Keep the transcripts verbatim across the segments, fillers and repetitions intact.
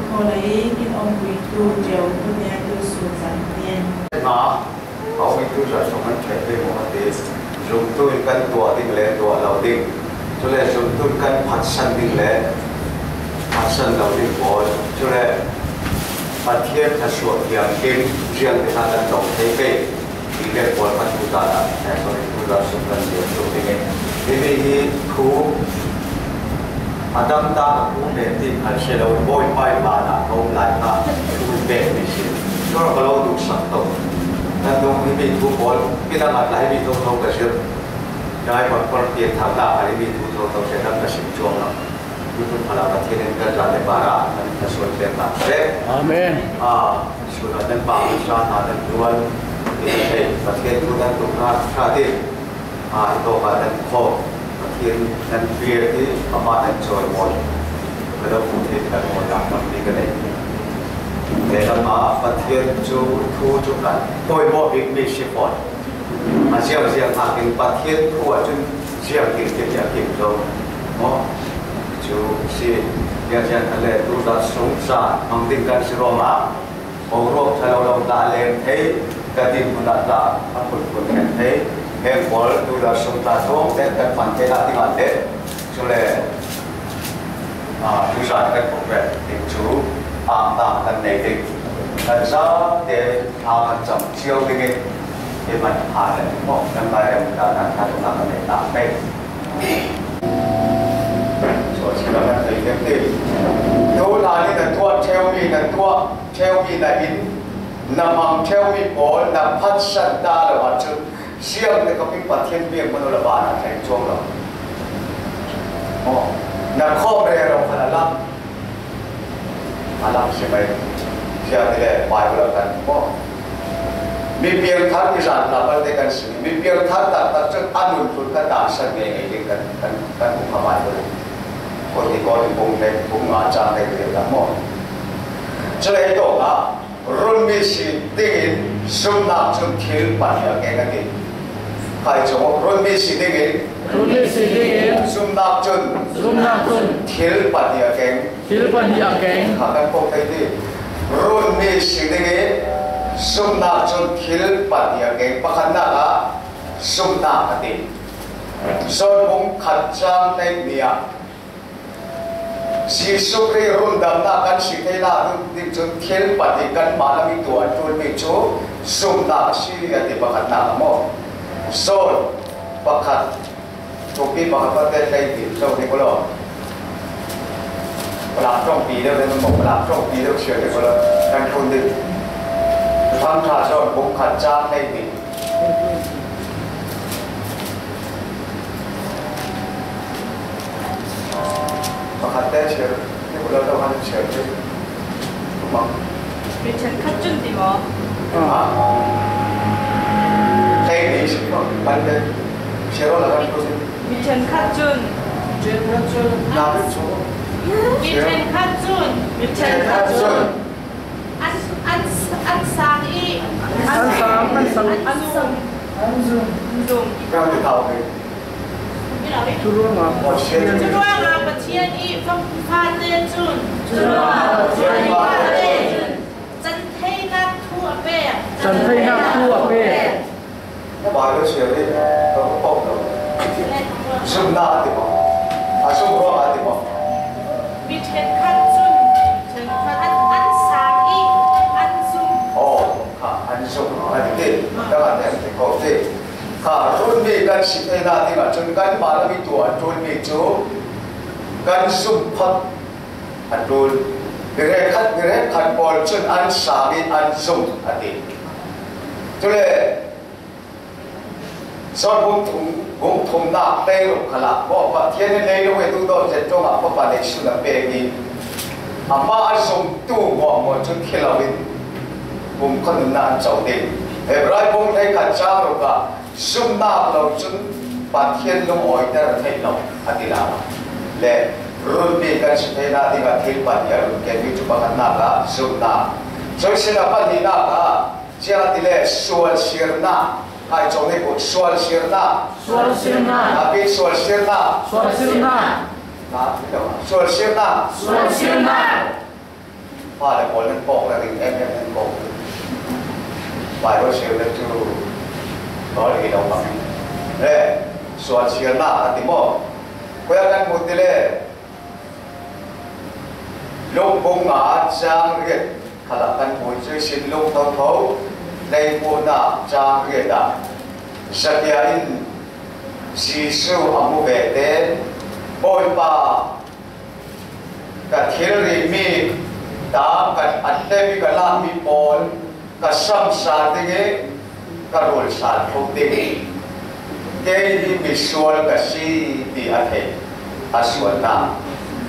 Khawlai in om puitu Ṭiau tu nia tu su zan nia. Nga, a om puitu zan song an ṭhai pei maw a ti. Zumtu in kan tuah ding le tuah lo ding. Cule zumtu in kan phatsan ding le phatsan lo ding pawl. Cule Pathian thluachuah thiam kim ziang te kha kan tawng thei pei. Hi vel pawl kha thu ta la, eh, sorry, thu ta sung kan ziau tuk ding e. Hi mi hi thu a dang ta a pu nen ti khan si lo, Bawipa in ban a ko lai kha thu pen mi si. Tor ka lo duk sak to. Kan dong hi mi thu pawl, pi dang at lai hi mi tho tho ka zir. Dai pawl pawl pian thang ta, hi mi thu tho tho se kan ka sim chuang lo. Tutu phala Pathian in kan zate para kan ka suai pen ta se. Amen. A, suna kan pa sa na kan tuan. Ei, Pathian tu kan tu na sa ti. A, ito ka kan ko. Pathian kan pia ti, ama kan joy mo. Kalau pun ti kan mo na kan ti kan ei. Kaya ma Pathian tu tu tu kan. Koi mo big mi si pon. A ziang ziang hakin Pathian thu a cun ziang kim kim ziang kim zo. Maw? Cu si ziang ziang khan le tu zat sung ca mang ding kan si ruangah boruak ṭha lo lo ta lem thei, ka din hmun ah ta a phun phun khen thei, heng pawl tu zat sung ta thawng te kan hman thei hna dingah le Cule, aa, tuzan kan pumrel ding cu, aamtang kan nei ding. Kan zate hna kan cam cio dingin, hi man hna le maw, kan Lai Rem ta nan hna tuk kan nei ta pei. So, si kan kan thei ding ti. Tu hna nih na tuah ṭheumi, na tuah ṭheumi na inn, na hmang ṭheumi pawl, na phatsan ta lo ahcun, Siang te kaping Pathian biak hmanh uh le van ah thleng cuang lo. Maw? Na khawm rero khan a lam. A lam si mai. Siang te le Baibal ah kan maw? Mi piangthar mi zan tla malte kan si. Mi piangthar taktak cun a nun hlun kha dansan ngeingei ding kan, kan, kan hmuh kha Baibal. Kote Korin bung hleikhat bung nga cang hleikhat ah maw? Cule hi tawk ah, Runmi si dingin zumhnak cun thil pahnih a keng a ti. Khai cu runmi si dingin Runmi si dingin zumhnak cun zumhnak cun thil pahnih a keng. Thil pahnih a keng. Kha kan pok thei ti. Runmi si dingin zumhnak cun thil pahnih a keng. Pakhatnak ah zumhnak a ti. John bung khat cang hleihnih ah Jesuh Khrih rundamnak kan si thei hna ding cun thil pahnih kanmah lam i tuah a ṭulmi cu zumhnak a si, a ti pakhatnak a maw? Saul pakhat, thukpi pakhat pate hlei ti zo ti ko law. Palam ṭongpi deuh te maw, palam ṭongpi deuh sia ti ko law. Kan ṭhun dih. Thuthang ṭha John bung khat cang hleihnih. Pakhat te cheu, ni kula to han cheu te. Tumang. Mi ṭhenkhat cun ti maw? Ha? Hei, ni si maw? Kan te. Cheu la kan ko si. Mi ṭhenkhat cun. Ṭhenkhat cun. Na cu. Mi ṭhenkhat cun. Mi ṭhenkhat cun. An, an, an sang i. An sang, an sang. An zum. An zum. An zum. Kan ti tau hei. Curuangah Pathian. Curuangah Pathian i fa-, fate cun. Curuangah Pathian i fate cun. Can theinak thu a pek. Can theinak thu a pek. Na Baibal siar hi ka pok lo. Zumhnak a ti maw? A zum ruangah a ti maw? Mi ṭhenkhat cun ṭhenkhat an, an sang i an zum. Aw, kha an zum a ti ti. Kan an ti ko ti. Kha runmi kan si thei hna ding ahcun kanmah lam i tuah a ṭulmi cu kan zum phak a ṭul. Mi hrekkhat, mi hrekkhat pawl cun an sang i an zum a ti. Cule, John bung thum, bung thumnak hleiruk khalah maw, Pathian nih leilung he duhdawt zet ruangah Fapa neisun a pek i, amah a zumtu hmuahhmuah cu thi loin pumkhat nunnak an co ding. Hebrai bung hleikhat cang ruk ah zumhnak lo cun Pathian lungawiter a theih lo a ti lala. Le runmi kan si thei hna ding ah thil pahnih a run kenmi cu pakhatnak ah zumhnak, cun sinah pahnihnak ah Ziangahtile sualsirnak, kai cawng nei ko sualsirnak. Sualsirnak. Napi sualsirnak. Sualsirnak. Napi lo. Sualsirnak. Sualsirnak. Pale pawl nan kawk le ring em em nan kawk. Bible siar le cu kawl hi lo bang. Le sual siarnak a ti maw? Khuya kan hmuh ti le Luk bung nga cang riat khalah kan hmuh cu sin luk thotho leipuhnak cang riat ah Zakia in Jesuh a hmu ve tein, Bawipa, ka thilri mi ta ka, a tlemi ka lakmi pawl ka samsal ding i ka rul sal thuk ding. Kei hi misual ka si ti a theih a sualnak.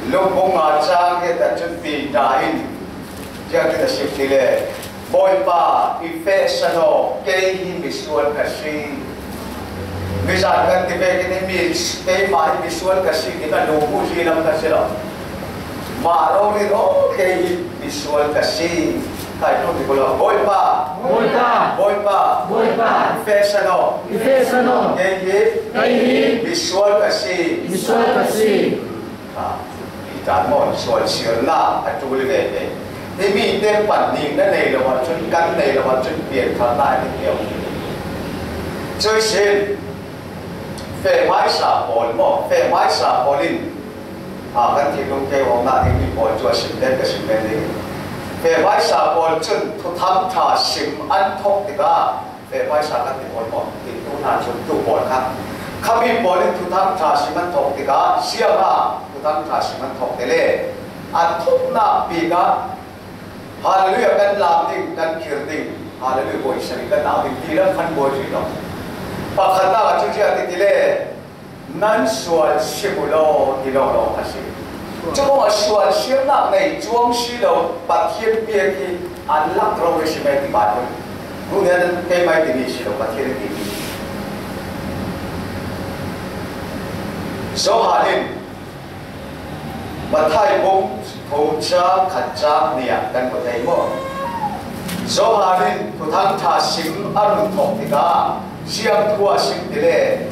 Luk bung nga cang riat ah cun Piter in ziangtin a sim ti le, Bawipa, i feh san aw, kei hi misual ka si. Mizan kan ti vekin hi mi, keimah hi misual ka si ti ka lungbu hi lam ka si lo. Mah rori aw, kei hi misual ka si. Kai tu ti ko lo. Bawipa. Bawipa. Bawipa. Bawipa. Feh san aw. I feh san aw. Kei hi. Kei hi. Misual ka si. Misual ka si. Ha. Piter maw, sual siarnak a ṭul veve. Himi te pahnih na nei lo ahcun, kan nei lo ahcun, piangthar lai ding lio. Cuihsin, feh hmaisa pawl maw, feh hmaisa pawl in, a, kan thinlung keu awknak ding mi pawl cu a sim tein ka sim men ding. Feh hmaisa pawl cun Thuthang ṭha sim an thawk tikah, feh hmaisa kan ti pawl maw? Ti tu hna cu tu pawl kha. Khami pawl in Thuthang ṭha sim an thawk tikah, ziangah Thuthang ṭha sim an thawk te le a thawknak bik ah, Hallelujah kan lam ding, kan khir ding, Hallelujah buai sari kan au ding ti lam khan buai rih lo. Pakhatnak ah cu ziah ti ti le, nan sual sim u law, ti lawnglawng a si. Cu kong a sual siarnak nei cuang si lo, Pathian biak hi an lak ro i si mai ti Baibal. Tunia nan keimai timi si lo, Pathian in timi. Johan in Matthai bung thum cang khat cang nih ah kan hmu thei maw? Johan in Thuthang ṭha sim a run thawk tikah ziang thu a sim ti le,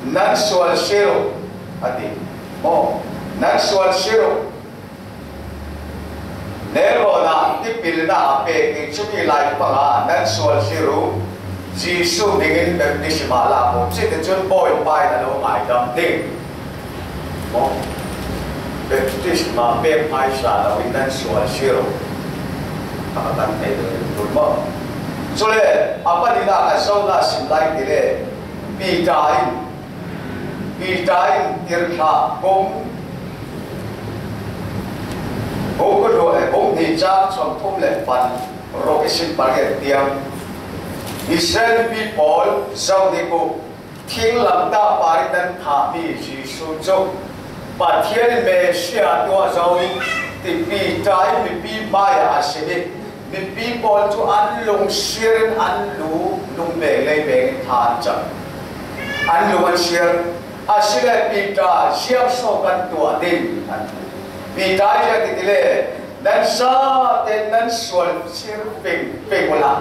nan sual siar u, a ti. Maw? Nan sual siar u. Nelrawn ah tipilnak a pek i cumi lai panga nan sual siar u, Jesuh hmingin baptisma lak u, cuticun Bawipa in a lo ngaidam ding. Maw? Baptisma pek hmaisa lo in nan sual siar u. A kan thei lo in ṭul maw? Cule a pahnihnak a zohnak sim lai ti le Piter in Piter in Tirhthlah bung, bung kul, eh, bung hnih cang sawmthum le pan ruk i sim pariat tiang Israel mi pawl zoh hnik u, thinglamtah par in nan thahmi Jesuh cu Pathian in Messiah tuah zo ti Piter in mipi hmaiah a sim i, mipi pawl cu an lung siar in an lu, lung beng lei beng in tha an cam. An lung an siar. Asile Piter ziang so kan tuah ding? Piter ziang ti ti le, nan zate nan sual siar peng peng u la,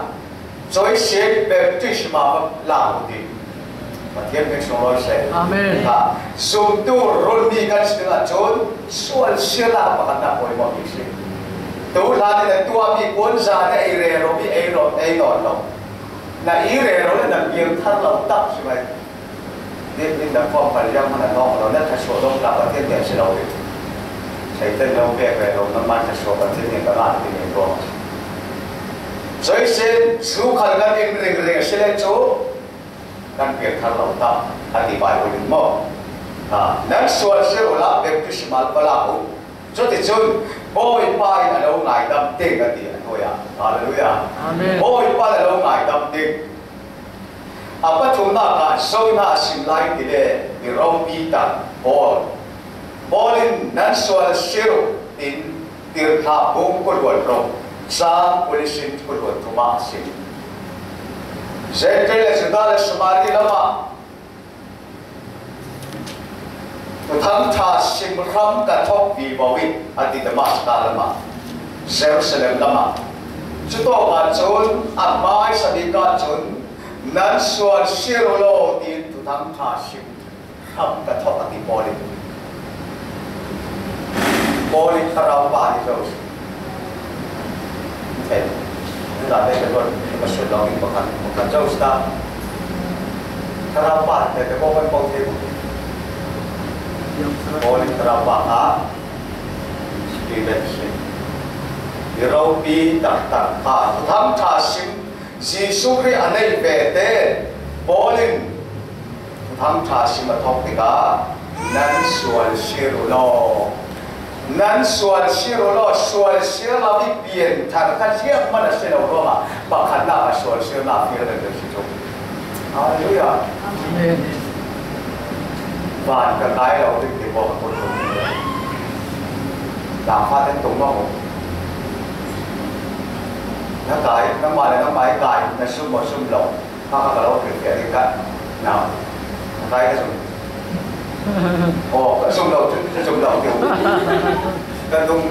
cuihsin baptisma lak u ti. Pathian hming sunglawi seh. Amen. Ha, zumtu runmi kan si ding ahcun sual siarnak pakhatnak pawimawh bik si. Tu hlan in na tuahmi kuanza na ei rero mi ei rawh, ei nawn lo. Na i rero le na piangthar lo tak si mai. Nitin na khuam pal liang hmanh a nawng lo, na thluasuah dongh tla Pathian tiang si lo ding. Satan lo pek ve lo, nanmah thluasuah Pathian tiang ka ngah ti men ruang. Cuihsin, zu khal kan in ringring a si le cu, kan piangthar lo tak, a ti Baibal in maw? Ha, nan sual siar u la, baptisma va lak u. Cuticun Bawipa in a lo ngaidam ding a ti a hnuai ah. Hallelujah. Amen. Bawipa in a lo ngaidam ding. A pathumnak ah zo hna a sim lai ti le mi Rom mi tan Paul. Paul in nan sual siar u tin Tirhthlah bung kul le ruk, cang kul le thum ah a sim. Jentail le Judah le Samari lam ah Thuthang ṭha sim hram ka thawk vivo i, a ti Damaskas lam ah, Jerusalem lam ah. Cutawk ahcun a hmaisa bik ahcun nan sual siar u law tiin Thuthang ṭha sim hram ka thawk a ti Paul in. Paul in thlarau pa hi zo si. Pen. Tua te ka tuan ka sut lo in pakhat pakhat zo sta. Thlarau pa te te ko kan pau te. Paul in Thlarau pa kha. Spirit sin. I ropi tak tak kha. Thuthang ṭha sim. Jesuh Khrih a nei ve te. Paul in Thuthang ṭha sim a thawk tikah nan sual sir uh law. Nan sual sir uh law, sual sir lo i pianthar kha ziah man a si lo ruangah pakhatnak a sual sirnak fir kan si cu. Halleluiah. Amen. Van ka kai lo ding ti pawl a kut tum. Tangfa ten tung maw. Na kai, nangmah le nangmah i kai, na sum maw sum lo. Kha kha ka lo hrilhfiah ding ka. Na. Ka kai ka zum. Aw, ka zum lo, ka zum lo, ka zum lo. Ka dung,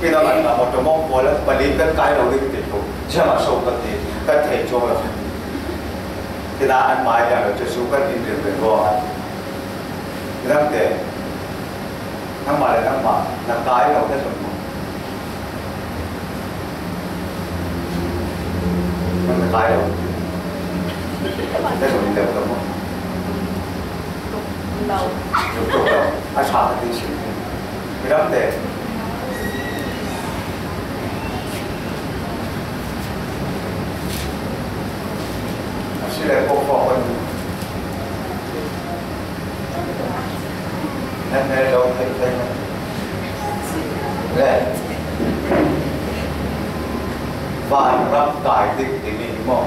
pinang an ka motor mawk pawl, pali ka kai lo ding ka ti ko. Ziang a so ka ti, ka thei cuang lo. Tina an mai ziang lo, cu su ka tin rin rin ko. Nang te. Nangmah le nangmah na kai lo te zong maw? Nang na kai lo. Te zong lo lo maw? Lo. Lo lo. A sa ka ti si. Midang te. A si le ko ko ko ni. Nan hmel lo theih theih na. Le. Vanram kai dik timi hi maw?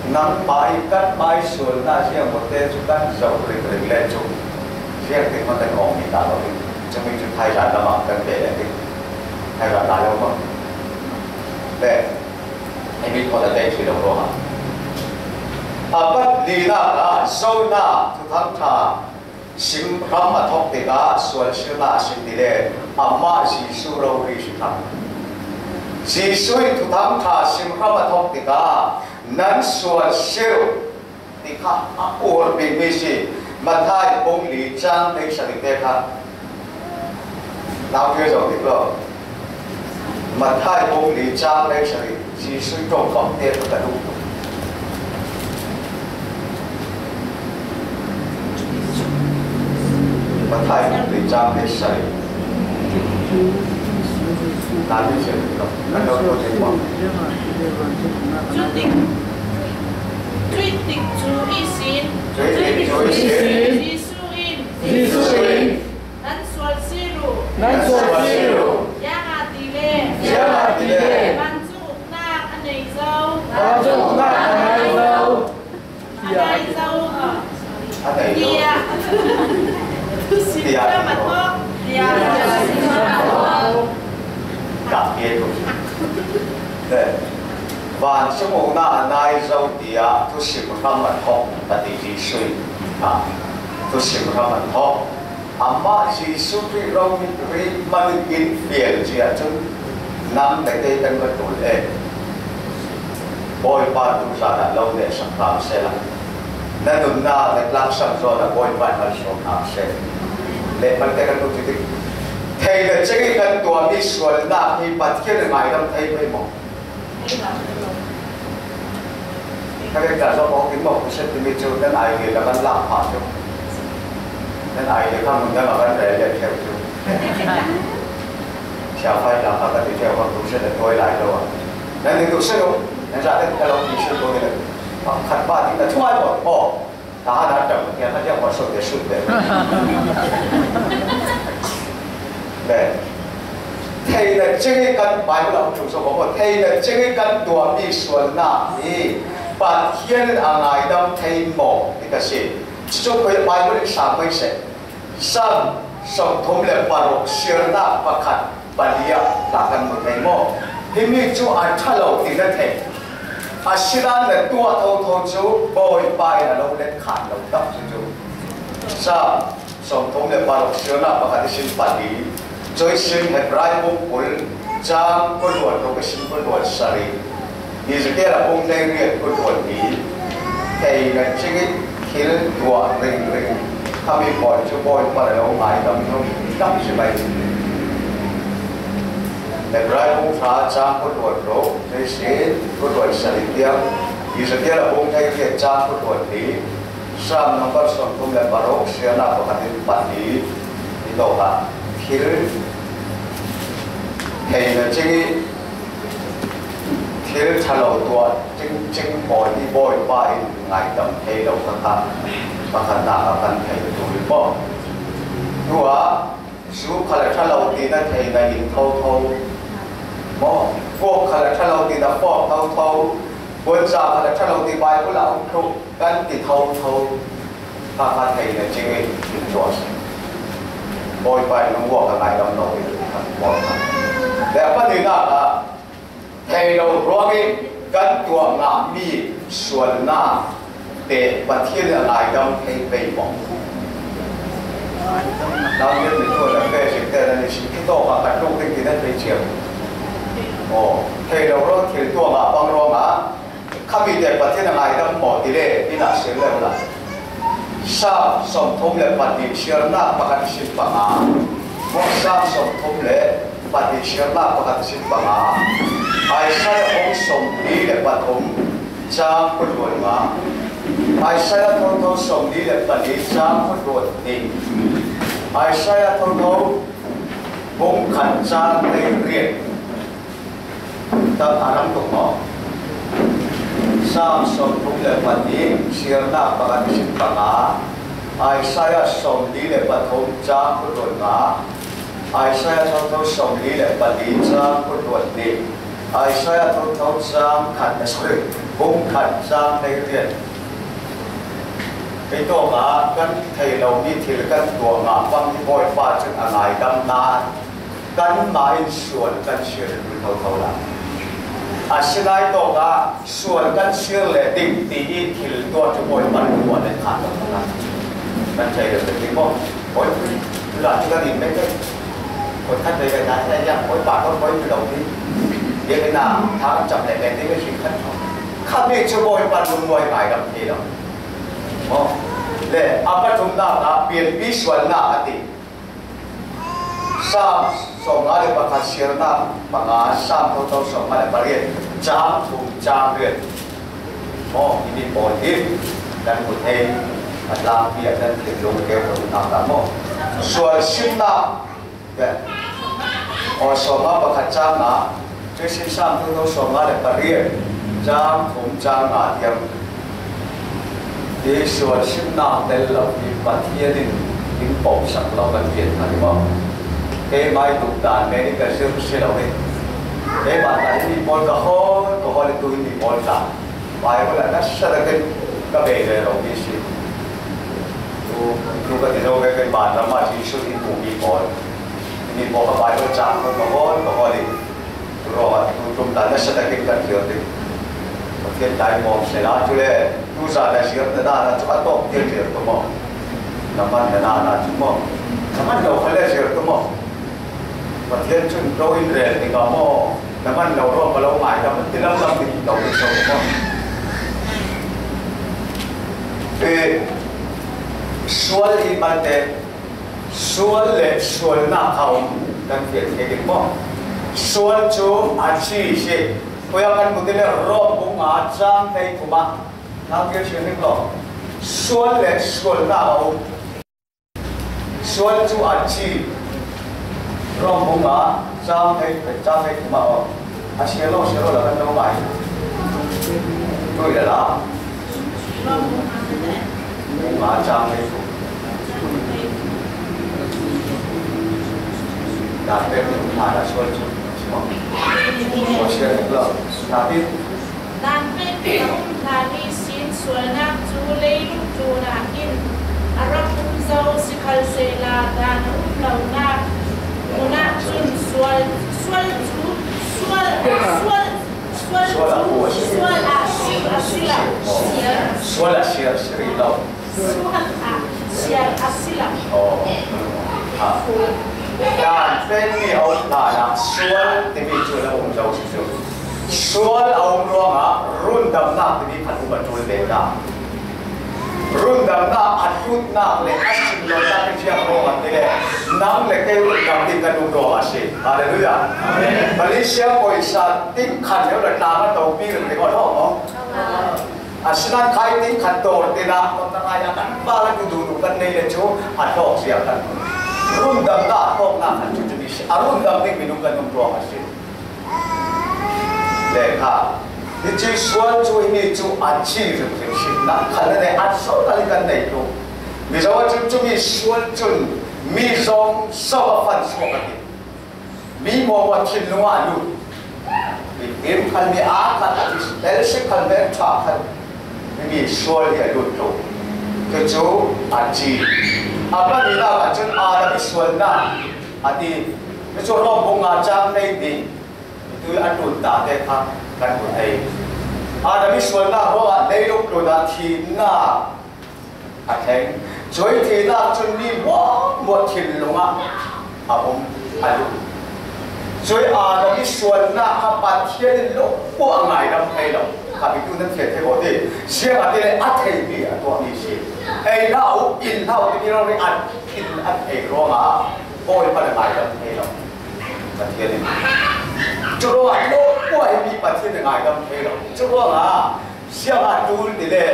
Nang pai, kan pai sual na ziang maw te cu kan zoh rik rik le cu. Ziang tik maw kan awng mi ta lo ding. Cumi cu thaizan lamah kan pe le ding. Thaizan lai lo maw? Le. Himi thawh a tei ṭhi lo ruangah. A pat linak ah Jonah thuthang ṭha sim hram a thawk tikah sual sirnak a sim ti le amah Jesuh rori si thang. Jesuh in thuthang ṭha sim hram a thawk tikah nan sual sir uh. Ti kha a uar bikmi si. Matthai bung li cang hleisarih te kha. Nau thil zo dik lo. Matthai bung li cang hleisarih. Jesuh ṭawngkam te kha ka duh. Matthai bung li cang hleisarih. Nau thil zo dik lo. Kan lo ṭawng dik lo. Cutik, cuih tik cu ihsin. Cuih tik cu ihsin. Jesuh in. Jesuh in. Nan sual sir uh. Nan sual sir uh. Ziangahtile. Ziangahtile. Vancung uknak a nei zo. Vancung uknak a nei zo. A nei zo. A nei zo. Tiah. Thusim hram a thawk. Tiah. Ka ke tu. Vancung uknak a nai zo tiah thusim hram a thawk a ti Jesuh in. Ha. Thusim hram a thawk. Amah Jesuh Khrih ro mit ri man in fial cia cun nang le kei kan va tul e. Bawipa tu zan ah lo nehsak hna sehla. Na nunnak na tlaksam zawn ah Bawipa in malsawm hna seh. Le malte kan lut tik. Thei le cing i kan tuahmi sualnak hi Pathian in ngaidam thei pei maw? Ka vek ta zawk awk in maw, crusade timi cu nan idea la kan lak phah cu. Nan idea kha mun dang a kan rel leh ṭheu cu. Siafai tla kha ka ti ṭheu kha crusade a tuai lai lo ah. Nan ning duh seh u. Nan zate ka lo ti seh ko ni. Pakhat pa ding na thuai maw? Aw. Tahan a ṭam, tiang a tiang, huat so te sut te. Le, theihna cing i kan Bible a hung ṭhum so ko, theihna cing i kan tuahmi sualnak hi Pathian in a ngaidam thei maw ti ka si. Cucu Bible in sang mai seh. Salm sawmthum le paruk sirnak pakhat pali ah tla kan hmu thei maw? Himi cu a ṭha lo ti na thei. Asinain na tuah thotho cu Bawipa in a lo let khan lo tam cu cu. Salm sawmthum le paruk sirnak pakhat ihsin pali. Cuihsin Hebrai bung kul cang kul rual ruk ihsin kul rual sarih. Ezekiel a bung hleiriat kul rual hnih, theihna cing i thil tuah ringring khami pawl cu Bawipa le lo ngaidam lo tam si mai. Hebrai bung thla chang kul ruat ruk, Jesin kul ruat sali tiang, Ezekiel a bung thei riat chang kul ruat li, Sam number sawmthum le paruk, siarna pakhat in pahnih, i tawk ah thil theihna cing i, thil ṭha lo tuah cingcing pawi i Bawipa in ngaidam thei lo kha kha pakhatnak a kan thei tu hi maw? Tu ah, zu kha le ṭha lo tina theihna in thotho maw? Puak kha le ṭha lo tina puak thotho, puanza kha le ṭha lo ti Baibal ah a um thuk kan ti thotho kha kha theihna cing i in tuah si. Bawipa in nung vuak a ngaidam lo i kan puak kha. Le a pahnihnak ah, thei lo ruangin kan tuah ngahmi sualnak te Pathian in a ngaidam thei pei maw? Nang nih mi tuan a pe zik te nan i si ki tawk a kan luk ding ti nan pei ciam. Aw, thei lo ruang thil tuah ngah bang ruangah khamite Pathian a ngaidam maw ti le, inn ah siar le uh la. Sam sawmthum le pahnih, siarna pakhat sin panga. Maw, Sam sawmthum le pahnih, siarna pakhat sin panga. Isaiah bung sawmli le pathum chang kul ruat nga. Isaiah thotho sawmli le pali chang kul ruat nih. Isaiah thotho bung khat chang hleiriat. Tak a ram tuk maw? Sam sawmthum le pahnih, siarna pakhat sin panga, Isaiah sawmli le pathum chang kul ruat nga, Isaiah thotho sawmli le pali chang kul ruat nih, Isaiah thotho chang khat, eh, sorry, bung khat chang hleiriat. Kei tawk ah kan thei lo mi thil kan tuah ngah bang hi Bawipa cun a ngaidamna kanmah in sual kan siar in thotho la. Asinain tawk ah sual kan siar leh ding ti i thil tuah cu Bawipa in tuah le kha thotho la. Kan thei lo ding maw? Bawipa, tu la cu kan in mete. Bawipa kan thei le na thei ya, Bawipa kan Bawipa lo ding. Dia kena tha kan cam le le ding a si kan thotho. Kha mi cu Bawipa lungmuai ngaidam ti lo. Maw? Le a pathumnak ah pianpi sualnak a ti. Sam sawmnga le pakhat, siarna panga, Sam thotho sawmnga le pariat, cang thum cang riat. Maw, himi pawl hi kan hmu thei, a tlangpi ah kan thinlung keu ko taktak maw? Sual simnak, aw, sawmnga pakhat cang nga, Cuihsin Sam thotho sawmnga le pariat, cang thum cang nga tiang hi sual simnak tel lo hi Pathian in in pomsak lo kan pian kha hi maw? Keimah i tuk dan men in ka zir si lo hi. Keimah ta hi mi pawl ka hawl, ka hawl i tu hi mi pawl ta. Baibal ah nasa takin ka bei ve lo hi si. Tu, tu ka ti zo ve, keimah ram ah Jesuh in hmuh mi pawl. Mi pawl ka Baibal cang ka hawl, ka hawl i. Ruah tu tum ta nasa takin kan zir ding. Pathian daimawm sela cu le, tu zan a zir na dan ah cu a tawk tiang zir tu maw? Na man na dan ah cu maw? Na man lo kha le zir tu maw? Pathian cun ro in rel ding ah maw? Na man lo ruang ka lo ngai lam ti lam lam ding lo ding so maw? Eh, sual i man te, sual le sualnak a um kan fian thei ding maw? Sual cu a ci si. Khuya kan hmu ti le Rom bung nga cang hleithum ah kan fian thei ding lo. Sual le sualnak a um. Sual cu a ci. Rom bung nga cang hlei, cang hleithum ah a um. A sia lo, sia lo la kan lo ngai. Tui le la. Bung nga cang hleithum. Dan pek ni hna na sual cu. Sual sia lo. Tapi Dan pek ni a um hna ni sin sualnak cu leilung tlun ah hin a rak um zo, sikhalsehla dan a um lonak hmun ah cun sual, sual cu sual, sual, sual cu sual ah siar a si lo. Sual ah siar si rih lo. Sual ah siar a si lo. Aw. Ah. Dan pek ni a um hna ah sual timi cu na um zo si cu. Sual a um ruangah rundamnak timi khat um a ṭul ve hna. Rundamnak a tlutnak le a sim lonak in ziang ruang an ti le Nang le kei rundam ding kan um ruangah a si. Halleluiah. Amen. Malaysia pawisa ting khat leh la tlang a topi reng ding aw, hawm maw? Asinain khai ting khat tawh te nak tawh ka ngai a kan pa la tu duh duh kan nei le cu a hlawk zia kan um. Rundamna a hlawknak khan cu cu ni si. A rundam ding minung kan um ruangah a si. Le kha, hici sual cu himi cu a ci ringring si. Nak khan le a so tal kan nei tu. Mizo a cun cumi sual cun mi zong so a fan suak a ti. Mi mawmaw thinlung ah a lut. Mi fim khal, mi aa khal, a ti, bel si khal, bel ṭha khal. Himi sual hi a lut lo. Cucu a ci. A pahninak ah cun Adam i sualnak a ti. Cucu Rom bung nga cang hleihnih. Tui a tlun ta te kha kan hmu thei. Adam i sualnak ruangah leilung tlun ah thihnak a thleng. Cuih thihnak cun mi hmuahhmuah thinlung ah a um, a lut. Cuih Adam i sualnak kha Pathian in lungmuang a ngaidam thei lo. Kha bitu nan fian thei ko ti. Siangahtile a theimi a tuahmi si. Ei hlah uh, in hlah uh timi rori an in a thei ruangah Bawipa le ngaidam thei lo. Pathian in. Cu ruangah lungmuang a himi Pathian le ngaidam thei lo. Cu ruangah siangah tul ti le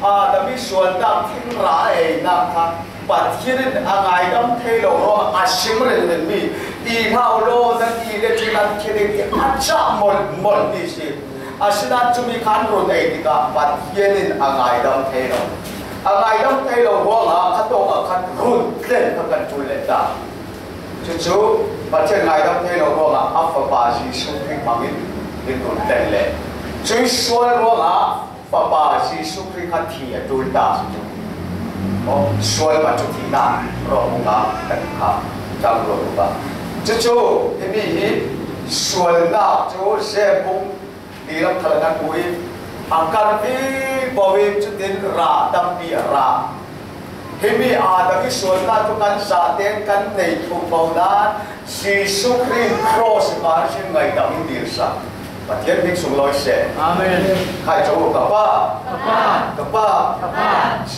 Adam i sualnak thinra a einak kha Pathian in a ngaidam thei lo ruangah a sim ringring mi, ti hlah uh law, nan ti le cu nan khia ding ti a cah molh molh mi si. Asinain cumi kha an run ei tikah Pathian in a ngaidam thei lo. A ngaidam thei lo ruangah kha tawngah khan run tlen kha kan ṭul len ta. Cucu Pathian ngaidam thei lo ruangah a Fapa Jesuh Khrih hmangin in run tlen le cuih sual ruangah Fapa Jesuh Khrih kha thi a ṭul ta si cu. Aw, sual mah cu thihnak, Rom bung nga kan kha cang ruangah. Cucu himi hi sualnak cu Rom bung Dihlak khal kan hmu i a kar vivo i cutin rah tampi a rah. Himi Adam i sualnak cu kan zate kan nei thum ko nain Jesuh Khrih cross i par sin ngaidam in dirsak. Pathian hming sunglawi seh. Amen. Khai cu ka pa. Ka pa. Ka pa. Ka pa.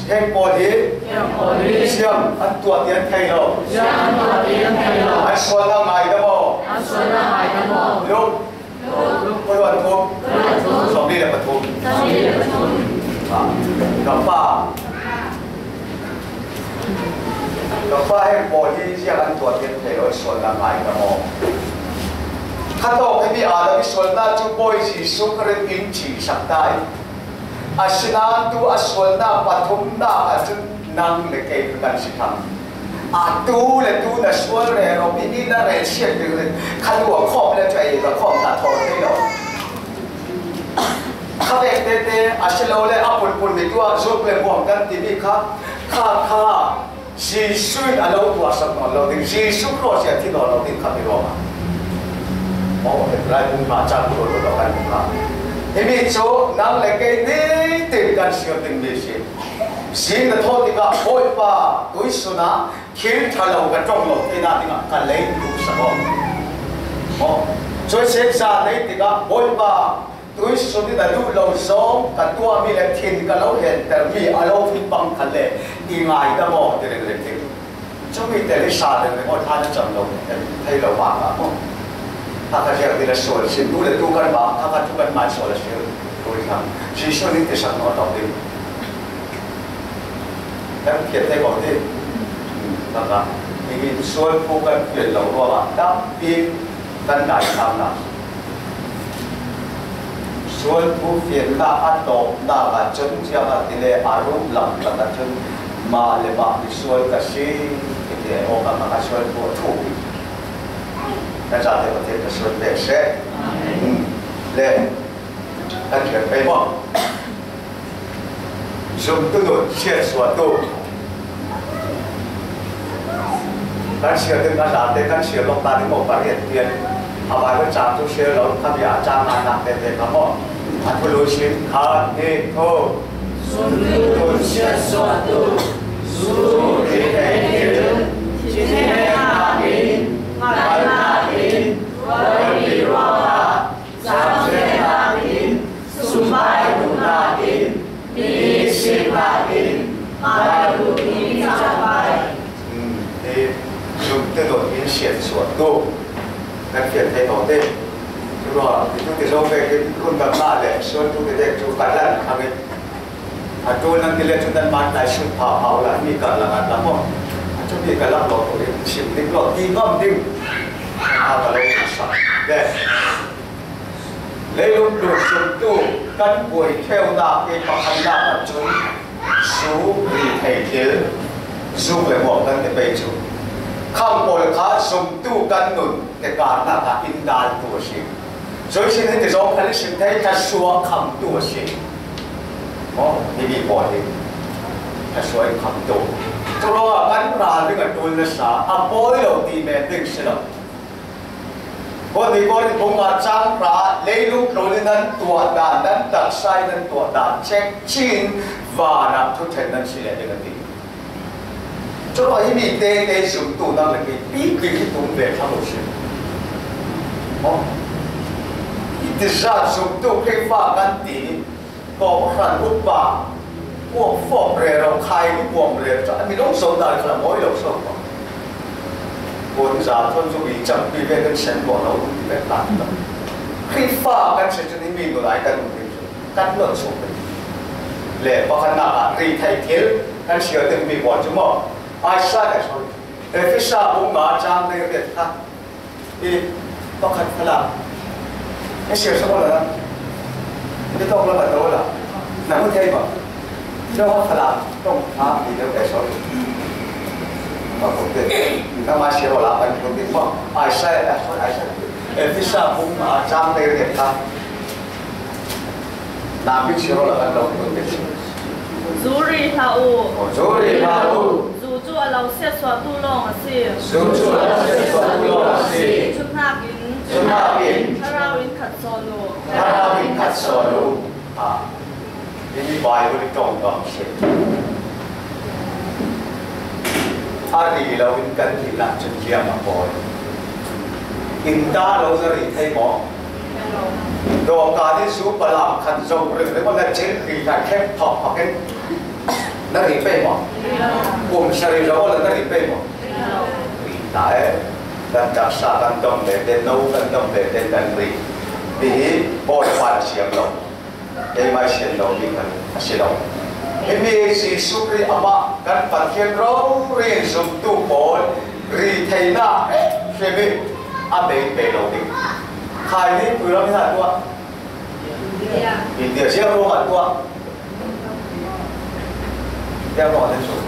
Heng pawl hi. Heng pawl hi. Siam an tuah ti an thei lo. Siam an tuah ti an thei lo. An sualnak ngaidam aw. An sualnak ngaidam aw. Luk. Luan thum. Sawmli le pathum. Ah, ka pa. Ka pa heng pawl hi ziah an tuah tiang thei lo, i sualnak ngai ka maw? Kha tawk himi Adam i sualnak cu Bawi Jesuh Khrih in cihsak ta i, asinain tu a sualnak pathumnak ahcun nang le kei kan si thang. Atu le tu na sual rero, mi nih na rel siat ding le kha tu a khawm le cu ei ka khawm ta thaw thei lo. Kha vek tete a si lo le a pulpul mi tu ah zuk le muang kan timi kha, kha, kha Jesuh in a lo tuahsak nawn lo ding, Jesuh cross i a thi nawn lo ding kha mi ruangah. Aw, Hebrai bung hna cang kul lo kan hna. Himi cu nang le kei nitin kan siar ding mi si. Zing na thawh tikah Bawipa tuisun ah thil ṭha lo ka ṭong lo theinak dingah ka lei duhsak aw. Aw, cuih sin za nei tikah Bawipa tuisun in a duh lo zong ka tuahmi le thin ka lo hentermi a lo thin pang khan le i ngaidam aw ti ringring ding. Cumi te le sa le le aw thla na cam lo thei lo mah ka maw? Kha kha ziang ti le sual sin tu le tu kan mah, kha kha tu kan mah sual a si. Tu i thang. Jesuh nih ti sak nawn lo ding. Kan thiat thei ko ti. Kha kha. Nihin sual phu kan fian lo ruangah tampi kan dai hna. Sual phu fiannak a tawpnak ah cun ziangahtile a ruh lam tak ah cun mah le mah hi sual ka si, ti te awkah ka sual phu a ṭhu. Kan zate Pathian ka sual pek seh. Le kan thiam pei maw? Zumtu nu siatsuahtu. Kan siar ding a zate kan siar lawk ta ding maw pariat pian. A Baibal cang cu siar lo kha bia cang a nak tete kha maw? A thulu sin khan hi thu. Zumtu nu siatsuahtu. Zumtu nu siatsuahtu. Zumtu nu siatsuahtu. Cang ṭha nakin, sumpai duh nakin, mi sik nakin, ngai duh mi cang pai. Hi, Thei lo te. Ruah, tu te zo ve ke run ka na le, so tu te de chu ka lan ka ve. A tu nan ti le chu nan man lai sun pha pha la mi ka la ka mo. A chu mi ka la lo ko sim ding lo ti ngam ding. A ka lo sa. Ve. Leilung tu sun tu kan buai theu na ke pa kan na ka chun. Zu ri thei thil. Zu le mo kan te pe chu. Khang pol kha sum tu kan nun. Te ka na ka in dal tu si. Zoi sin he te zong kan sim thei ka suak kham tu si. Mo, ni ni po ni. Ka suak kham tu. Tu lo a kan ra ring a tul na sa. A poi lo ti me ding si lo. Ko ni ko ni kong a chang ra, leilung lo ni nan tua dan, nan tak sai nan tua dan, check chin, va na tu ten nan si le ding a ti. Chu lo hi mi te te zum tu nang le ke pi pi ki tum ve kha lo si. Mo. Hi ti za zum tu ke fa kan ti. Ko khan u pa. Ko fo re ro khai ni ko re cha. Mi long so da kha mo lo so. Ko za thon zu bi chang pi ve kan sen ko lo ti ve ta. Khi fa kan se chu ni mi lo lai kan ti. Kan lo so. Le pa kan na ka ri thai thil kan sia te mi ko chu mo. Ai sa ka so. Efesa bung nga chang te ke kha. I pakhat phala. E sia sa ko la. Ni to la ba to la. Na mu thei ba. Cho phala. Tong ha ni de ke so. Ba ko te. Ni ka ma sia la ba ko te mo. Ai sa, ai sa, ai sa. Efesa bung nga chang te ke kha. Napi siro la kan lo kun te. Zu ri hlah u. Zu ri hlah u. Zu cu a lo siatsuahtu lawng a si. Zu cu a lo siatsuahtu lawng a si. Chunhnakin. Chunhnakin. Thlarau in khat sawn u. Thlarau in khat sawn u. Ha. Ini Bible tong bang si. A ri lo in kan ti nak cun hliam a kawi. In ta lo na ri thei maw? Dawka ni su palam khat zo ring ring na chin ri na khem thok phak in na ri pei maw? Kum sari lo na na ri pei maw? Ri ta e. Kan taksa kan dong le te, no kan dong le te kan ri. Ti hi bawi pan siam lo. Keimah sian lomi khan a si lo. Himi Jesuh Khrih amah kan Pathian rori zumtu pawl ri theihna hrimhrim a bei pe lo ding. Khai ni pui ram hi hna tuah. India ziang ruang ah tuah. Ziang ruang ah tuah.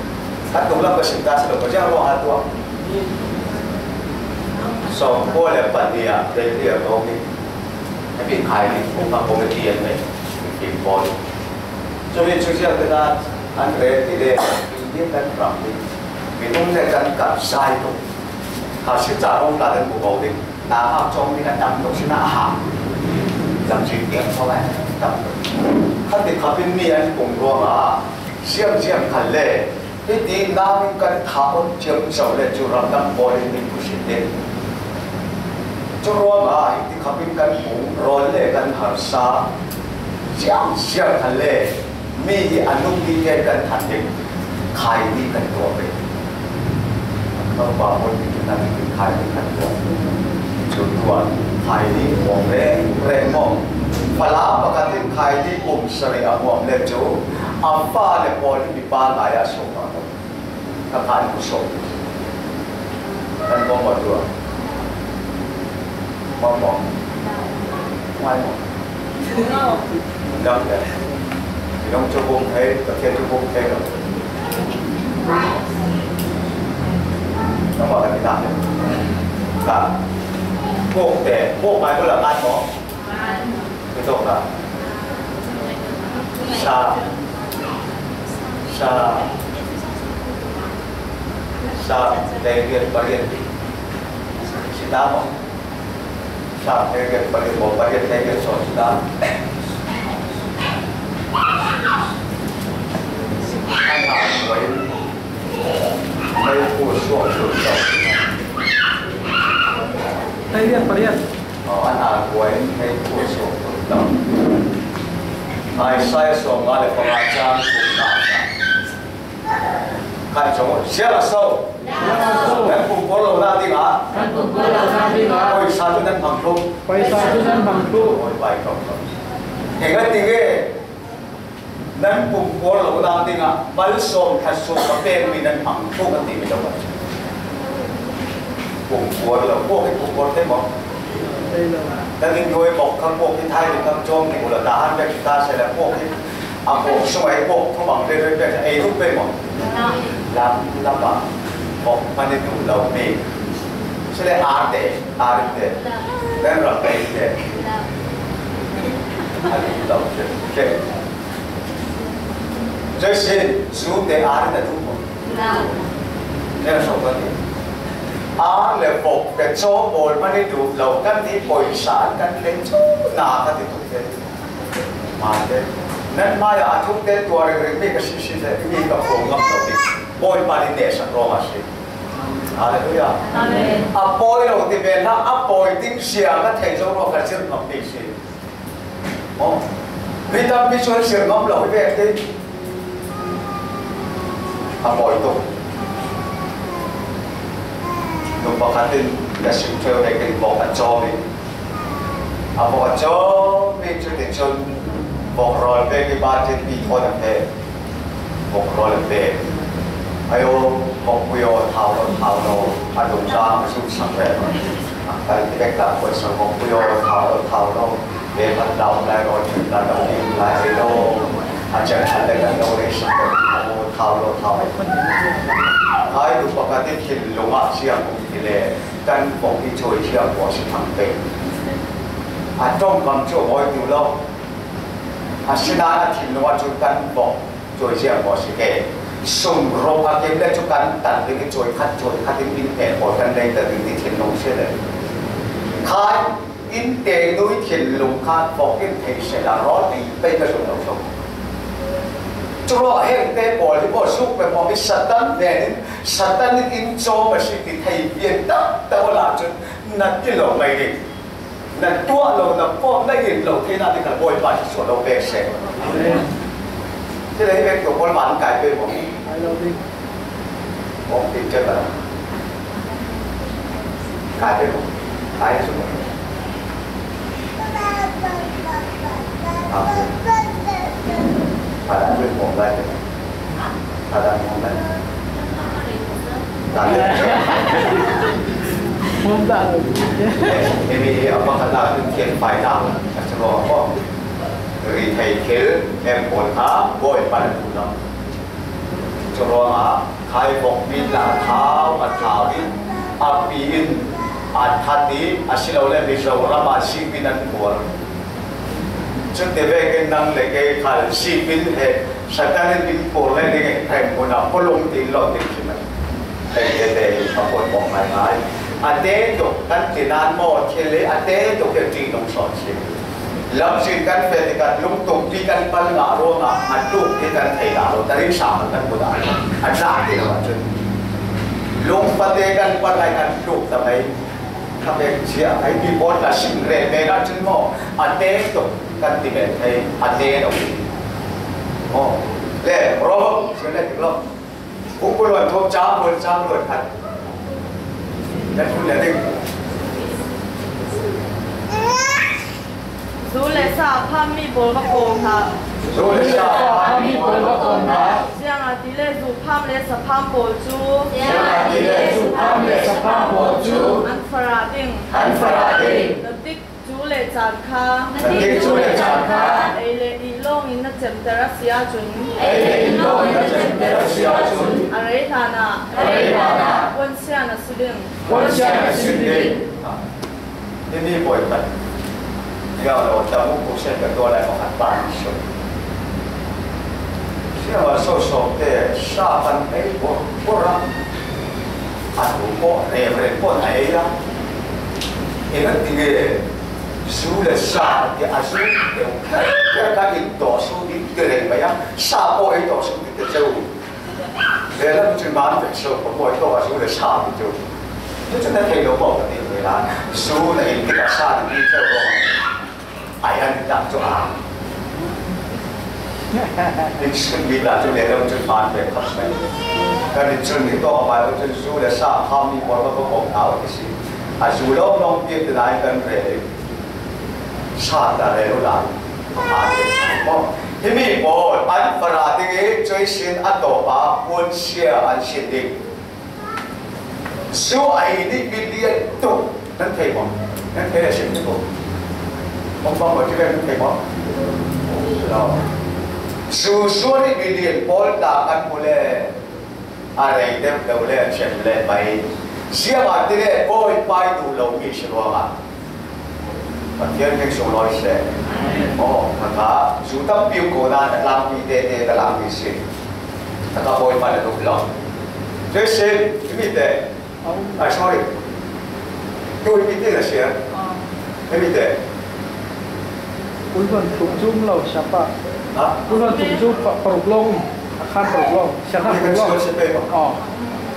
Kan tung lam ka sim ta si lo, ziang ruang ah tuah. Sawm kua le pahnih ah Delhi ah ka um i, a bik khai ding, kong ka committee an nei, Kim Paul. Cumi cu ziang te nan an rel ti le, India kan ram ding, minung le kan kap zai tuk. Kha si ca kong ka kan bu ko ding, na hak cawng ding a tam tuk si na a hak. Zam si tiang kho lai tam tuk. Kha ti kha pin mi an kong ruang a, ziang ziang khan le, Hiti nakin kan tha on ciamco le cu ramdang pawl in min pusin ding. Cu ruangah hiti khapin kan hung rawl le kan harsa ziangziang khan le mi hi a nung ding tein kan than ding. Khai ni kan tuah ve. Kan pa pawl ni kan khai ni kan tuah. Cu tuah khai ni muang reng reng maw? Fala pakhat in khai ni kum sarih a muam le cu a fa le pawl in pa ngai ah sawm a ko. Ka khan ku sawm. Kan ko mo tua. Mo mo. Mai mo. Dang le. Dong cu bung thei, ka thei cu bung thei lo. Ka ma ka ni na. Ka. Bung te, bung mai ko la kan mo. Ito ka. Sa. Sa. Sa. David Pariat. Sita mo. Sa David Pariat mo. Pariat David so sita. Ana ko in. Mai ko so so. David Pariat. An a kuai in hei khuaso tam. Isaiah sawmnga le panga cang kum na. Kan zong zial a so. Kan pumpuan lo na ding a. Kan pumpuan lo na ding a. Poisa cu nan hmang thluh. Poisa cu nan hmang thluh. Oi, bai tawh. Engati nge nan pumpuan lo na ding a malsawm khat sawm ka pekmi nan hmang thluh kan timi lo. Pumpuan lo, puak hi pumpuan te maw? Kan in duai bawk kha puak hi thai ding kha cawm ding ula ta han bek ta se la puak hi. A kawk sung ai kawk thawmang veve pek ei ruk pek maw? Lam, lam ah kawk hman i duh lo mi. Sile arte, arte. Kan rak ei te. A duh lo te. Ke. Jesin, zu te ar na duh maw? Kan so kan ni. Ar le kawk te caw bawl hman i duh lo kan ti poisa an kan thleng cu na ka ti tuk te. Mate. Nan hmai ah a thukte tua ringring mi ka sisi te, mi ka phuang ngam lo ding. Bawipa nih nehsak ruang a si. Halleluiah. Amen. A pawi lo ti ve hna, a pawi ding sia ka thei zo ruang ka zir ngam ding si. Oh. Mi tampi cu an zir ngam lo hi vek ding. A pawi tuk. Nu pakhat in ka sim ṭheu vekin bawk a cawm i, a bawk a cawm i, cuticun bawk rawl pek i, bacin i thawn a pek. Bawk rawl a pek. Ayo, bawkpui aw, thau lo, thau lo. A dungzang a zumsak ve. A kal ti vek dah kuat sang bawkpui aw, thau lo, thau lo. Ve khat lau lai rawl ṭhut lai lo, ning lai lo. A cang a le kan lo le sak lo, thau lo, thau lo. Hai tu pakhat i thinlung ah siang kum ti le kan bawk i cuai siang kua si thang pei. A ṭongkam cu a mawi tu lo. Asinain a thinlung ah cun kan bawk cuai siang kua si ke. Sum rawk a kim le cu kan tan ding i cuai khat, cuai khat in in he pawl kan nei ta ding ti thinlung si le. Khai in te nui thinlung kha bawk in thei sehla rawl ei pei ka zung lo so. Curuah hengte pawl hi maw, suk pek maw, hi Satan hnen in, Satan in in cawm a si ti thei pian taktak awla cun na ti lo mai ding. Na tuah lo, na pawm, na in lo thei na ding kha Bawipa nih sual lo pek seh. Amen. Ti le hi pek tu pawl van kai pei maw? Kai lo ding. Kong tin cek a. Kai pei maw? Kai su maw? Amen. Pada pei maw? Kai pei maw? Pada maw? Kai. Tada. Mum dah lo. Ini apa kata tu kian pai dah. Macam apa? Ri thei thil em pawl kha Bawipa nih a duh lo. Curuangah khai bawkmi tla thau a thau i a pi in a that i asilole Mizoram ah sihpin an phuar. Cun tivekin nang le kei khal sihpin he Satan in in phuar le ding he hrem hmun ah pulung tin lo ding si mai. Hei tete hi a pawimawh ngaingai. A te tuk kan ti nan maw thil hi a te tuk hi ṭihnung sawn si. Lamzin kan feh tikah lungtumpi kan pal ngah ruangah a tuk hi kan thei dah lo. Tarin sa kan kan budah a tla ti lo ahcun lungpate kan pal lai kan tuk ta mai. Kha pek cia ai mi pawl ta sim rel men ahcun maw a te tuk kan ti men thei a te lo. Maw le rawh sia le tik lo. Kung kuluan thawm cang luan cang luan khat. Kan phun le ding. Zu le sa a phammi pawl va kawm hna. Zu le sa a phammi pawl va kawm hna. Ziangahtile zu pham le sa pham pawl cu. Ziangahtile zu pham le sa pham pawl cu. An farah ding. An farah ding. Na tik cu le caan kha. Na tik cu le caan kha. Ei le ih lawngin na cemter a si ahcun. Ei le ih lawngin na cemter a si ahcun. A rei hlanah. A rei hlanah. Puansia na si ding. Puansia na si ding. Himi bawi khat. Tiang lo, tamu pu sen ka tuah lai pakhat pa ni sung. Siangah sawsawh te sa kan ei bawr bawr a. A tu pawh Reverend pawh na ei a. Engati nge zu le sa ti a zu deuh kher ka in tawh su ding ti reng mai a. Sa pawh ei tawh su ding ti ceu. Lelam cun man ve so ka bawi tawh a zu le sa ti ceu. Cucu na thei lo maw ka ti ve lai. Zu na in tikah sa ding ti ceu lo. Ai an tak cu a. Inchun mi ta chu le lo chu pan pe khap mai. Kan inchun mi to a bai lo chu zu le sa kham mi por ba ko kong tau ti si. A zu lo nong piak te nai kan re. Sa ta re lo la. Mo. Hi mi pawl an fara ding i choi sin a to pa pun sia an sin ding. Zu a i ni bi lian tuk. Nan thei maw? Nan thei a sim tuk. Hong bang maw ti ve nan thei maw? Lo. Zu zu a ni bi lian pawl ta kan mu le. A rei deuh lo le a thiam le mai. Ziangahtile Bawipa i duh lo mi si ruangah Pathian hming sung lawi seh. Aw, kha kha, zu tampi um ko nan a tlangpi tete ka tlangpi si. Kha kha Bawipa na duh lo. Tuisin, himi te. Ai, sorry. Tui pi ti na sia. Himi te. Kulvan tuk zum lo siapa. Ha? Kulvan tuk zum pa, paruk long. Akan paruk long. Siapa paruk long? Siapa, siapa, siapa? Oh.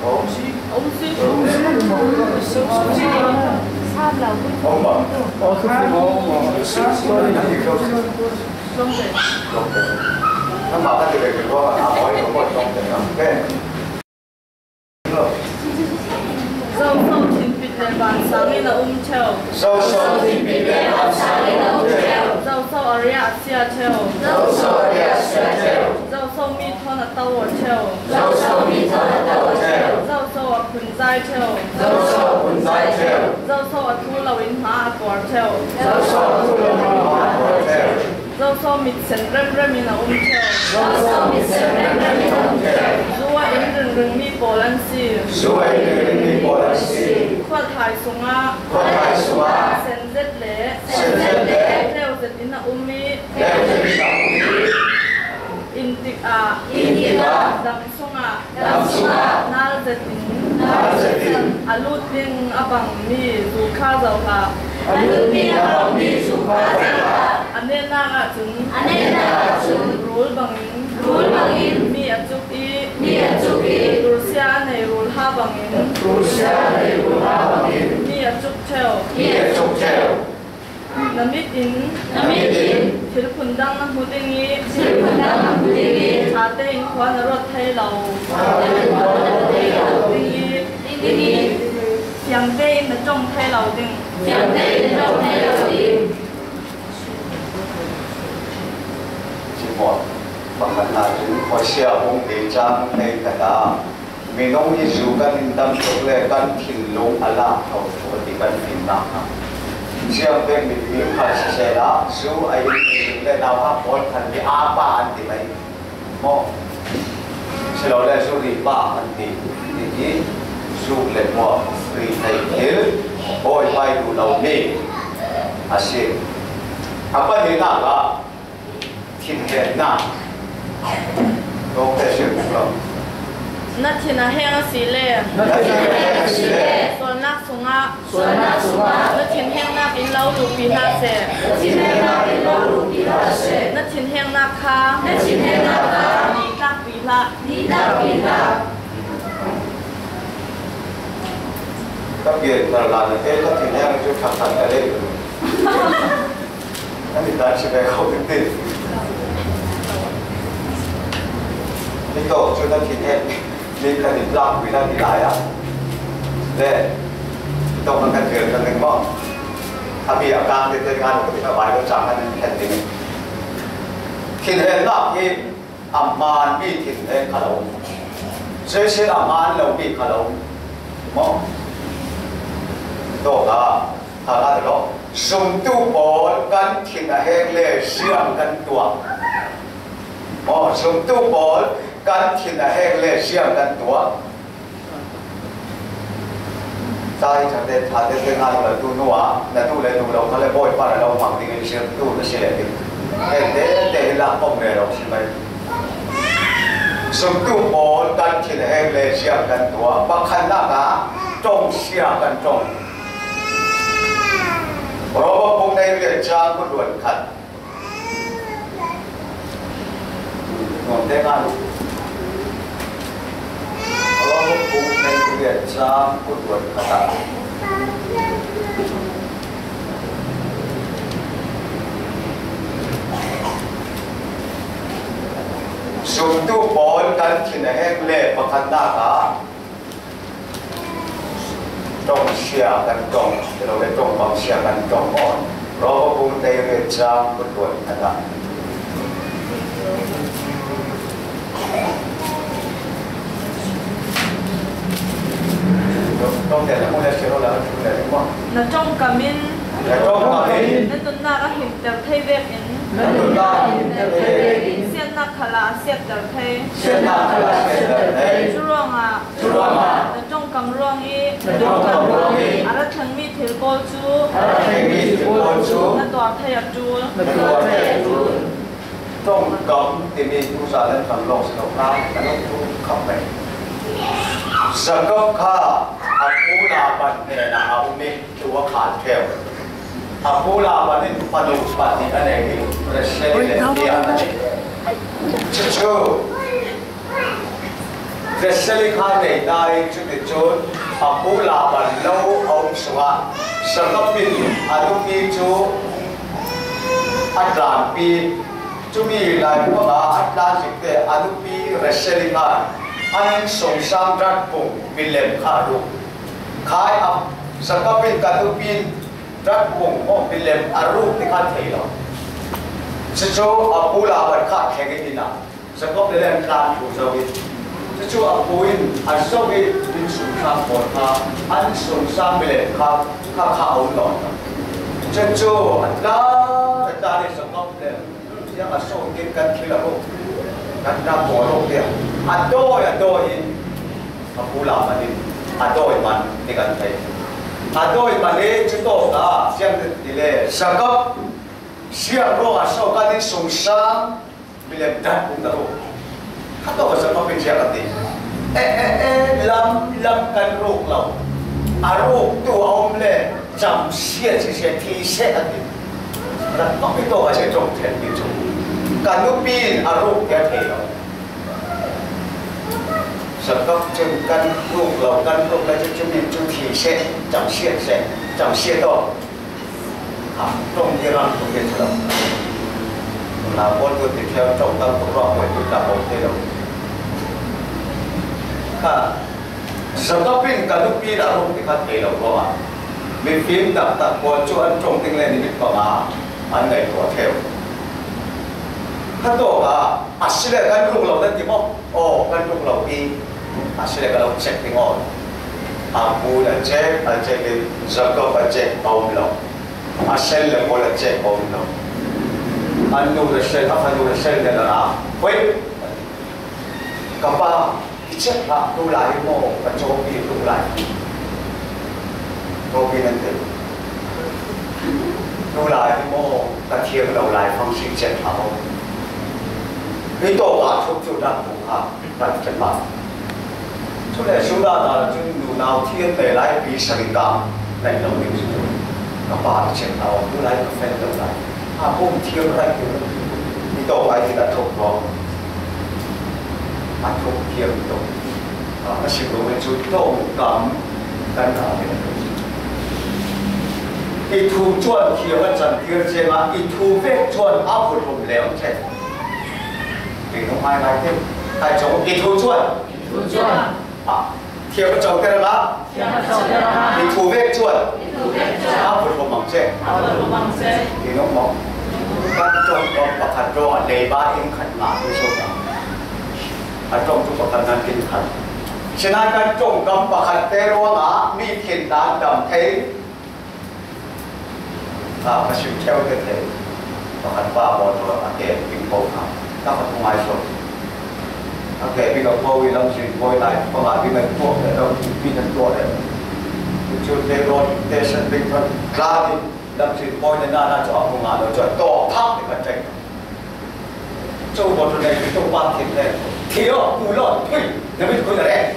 Oh. Oh, oh, oh. Sorry. Zoso thinpit le vansang in a um theu. Zoso thinpit le vansang in a um theu. Zoso a riah a sia theu. Zoso a riah a sia theu. Zoso mi thawn a to aw theu. Zoso mi thawn a to aw theu. Zoso a phunzai theu. Zoso a phunzai theu. Zoso a thu lo in hma a kuar theu. Zoso a thu lo in hma a kuar theu. Zoso mit sen remrem in a um theu. Zoso mit sen remrem in a um theu. Zu a in ringring mi pawl an si. Zu a in ringring mi pawl an si. Khualhai sungah. Khualhai sungah. Sen zet le. Sen zet le. Tleu zet in a um i. Tleu zet in a um i. Inn tikah. Inn tikah. Dam sungah. Dam sungah. Nal zetin. Nal zetin. A lut ding a bang mi zu kha zoh hlah. A lut ding a bang mi zu kha zoh hlah. A netnak ahcun. A netnak ahcun. Rul bangin. Rul bangin. Mi a cuk i. Mi a cuk i. Rulsia a nei rulha bangin. Rulsia a nei rulha bangin. Mi a cuk theu. Mi a cuk theu. Na mit in. Na mit in. Thil phundang na hmu ding i. Thil phundang na hmu ding i. Ṭha tein khua na ruat thei lo. Ṭha tein khua na ruat thei lo. Ding i. Ding i. Fiang tein na ṭong thei lo ding. Fiang tein na ṭong thei lo ding. Ci maw? Pakhatnak in Hosea bung li cang hleikhat ah, minung hi zu kan in dam tuk le kan thinlung a lak tho tuk a ti kan fimnak hna. Ziang pek mi, mi khat sisehla, zu a in thinlung le nauhak pawl khan mi a pa an ti mai. Maw? Silole zu ri pa an ti. Ti hi zu le maw ri thei thil Bawipa i duh lo mi a si. A pahnihnak ah, thinhengnak. Dawngte si tuk lo. Na thin a heng a si le. Na thin a heng a si le. Sualnak sungah. Sualnak sungah. Na thinhengnak in lo luhpi hlah seh. Na thinhengnak in lo luhpi hlah seh. Na thinhengnak kha. Na thinhengnak kha. Nih tlakpi hlah. Nih tlakpi hlah. Ka pian tar la na te ka thinheng cu ṭhakhat ka leh. An i tlan si ve ko kan ti. Ni tawk cu na thin he, ni ka ni tlak pi na ti lai ah. Le, ni tawk kan kan vel kan ning maw. A mi a kang te te kan ko ti ka bai lo chang kan kan ti. Thin he lak hi, a hmaan mi thin he ka lo. Jesuh a hmaan lo mi ka lo. Maw. Ni tawk ah. Kha kha ti lo. Zumtu pawl kan thin a hek le ziang kan tuah. Aw, zumtu pawl kan thin a hek le ziang kan tuah. Cai ṭhate, ṭhate te ngai lo tu hnu ah na tu le tu lo kha le Bawipa na lo hmang ding in zumtu na si le ding. He te te hi lak pom le lo si mai. Zumtu pawl kan thin a hek le ziang kan tuah. Pakhatnak ah ṭong sia kan ṭong. Rom bung hleiriat cang kul le khat. Nuam te ngai. Rom bung hleiriat cang kul le khat ah. Zumtu pawl kan thin a hek le pakhatnak ah ṭawngsia kan ṭawng, lo le ṭawngkam sia kan ṭawng aw. Rom bung tei le cang kut luat khat ah. Ṭawng te na mu le si lo la, mu le mu. Na ṭawngkam in, na ṭawngkam in, na nunnak a himter thei vekin, na nunnak a himter thei vekin, siatnak khal ah a siatter thei, siatnak khal ah a siatter thei. Curuangah, curuangah, na ṭawngkam ruang i, na ṭawngkam ruang i, a rat thlengmi thil pawl cu, a rat thlengmi thil pawl cu, na tuar thei a ṭul, na tuar thei a ṭul. Ṭawngkam timi tu zan an ṭang lawng si lo kha, kan lo tu khap mai. Jakob kha a pu Laban hnenah a um i tu a khan ṭheu. A pu Laban in fanu pahnih a nei i Rachel le Leah a nei. Cucu Rachel i kha nei ta i cuticun a pu Laban lo a um sungah Jakob in a nupi cu a tlanpi. Cumi lai ruangah a tlan zikte a nupi Rachel i khan an innsungsang rat pung milem kha a ruk. Khai a Jakob in ka nupi in rat pung maw milem a ruk ti kha thei lo. Cucu a pu Laban kha thleng i inn ah Jakob le an tlan thu zo i, cucu a pu in a zo i innsungsang pawl kha an innsungsang milem kha kha kha a um nawn lo. Cucu a tlan a tlan i Jakob le Ziang a sawh khin kan thil a ruk, kan ṭap pawl a ruk tiah a dawi, a dawi in a pu Laban in a dawi man ti kan thei. A dawi man i cutawk ah ziang ti le Jakob siang ruangah so kan innsungsang milem ṭap um na ruk. Kha tawk a Jakob in ziang a ti. Eh, eh, eh, lam, lam kan ruk lo. A ruktu a um le camsiat siseh, thi seh a ti. Jakob i tawk a si ṭawng ṭhen ti cu ka nupi in a ruk tiah thei lo. Jakob cun kan ruk lo, kan ruk le cu cumi cu thi seh, camsiat seh, camsiat tawk. A ṭawng i ram tuk i cu lo. Nunau pawl tu ti ṭheu ṭawng tam tuk ruah pawl tu tla pawl ti lo. Kha Jakob in ka nupi in a ruk ti kha thei lo ruangah mifim taktak pawl cu an ṭawng ding le nimit panga an ngaihtuah ṭheu. Kha tawk ah a si le kan ruk lo nan ti maw? Aw, kan ruk lo i a si le ka lo check ding aw. A pu a check, a check in Jakob a check a um lo. A sel le pawl a check a um lo. A nu le sel, a fanu le sel le la, hoi. Ka pa, i check hlah, tu lai hi maw ka cawpi tu lai? Cawpi nan ti. Tu lai hi maw ka thiam lo lai fang si check hlah aw. Hi tawk ah thuk cu rak hmuh kha kan kan hlah. Cule Judah hna cun nunau thiam nei lai pi sarikam nan lo ding si cu. Ka pa i check hlah aw, tu lai ka fel lo lai. A pum thiam rai tu. Hi tawk ai ti dah thuk ruang. A thuk thiam tuk. A, a sim lo cu ṭawngkam kan hna ve. I thu cuan thiam a can tir ciangah i thu vek cuan a vut rum leng ceh. Kei hnung ngaingai te. Kai cawng i thu cuan. I thu cuan. A, thiam a cawngter ngah. Thiam a cawngter ngah. I thu vek cuan. I thu vek cuan. A vut rum mang ceh. A vut rum mang ceh. Kei hnung maw. Kan ṭawngkam pakhat ruangah leiba inn khat ngah tu so. A ṭawngtu pakhat nan inn khat. Sinain kan ṭawngkam pakhat te ruangah mi thin dan dam thei. A, ka sim ṭheu te thei. Pakhat pa mawtaw a ke bik ko kha. Ka khat ngai so. A ke bik a ko i lamzin bawi lai panga bik a tuak le lam bik a tuak le. Cu te rawn te san bik than tla ni lamzin bawi le nana cu a ko nga lo cu a tawk thak te ka ṭek. Cu baw cu nei tu pa thit le. Thi aw, pu law, thui, na mit kun a rek.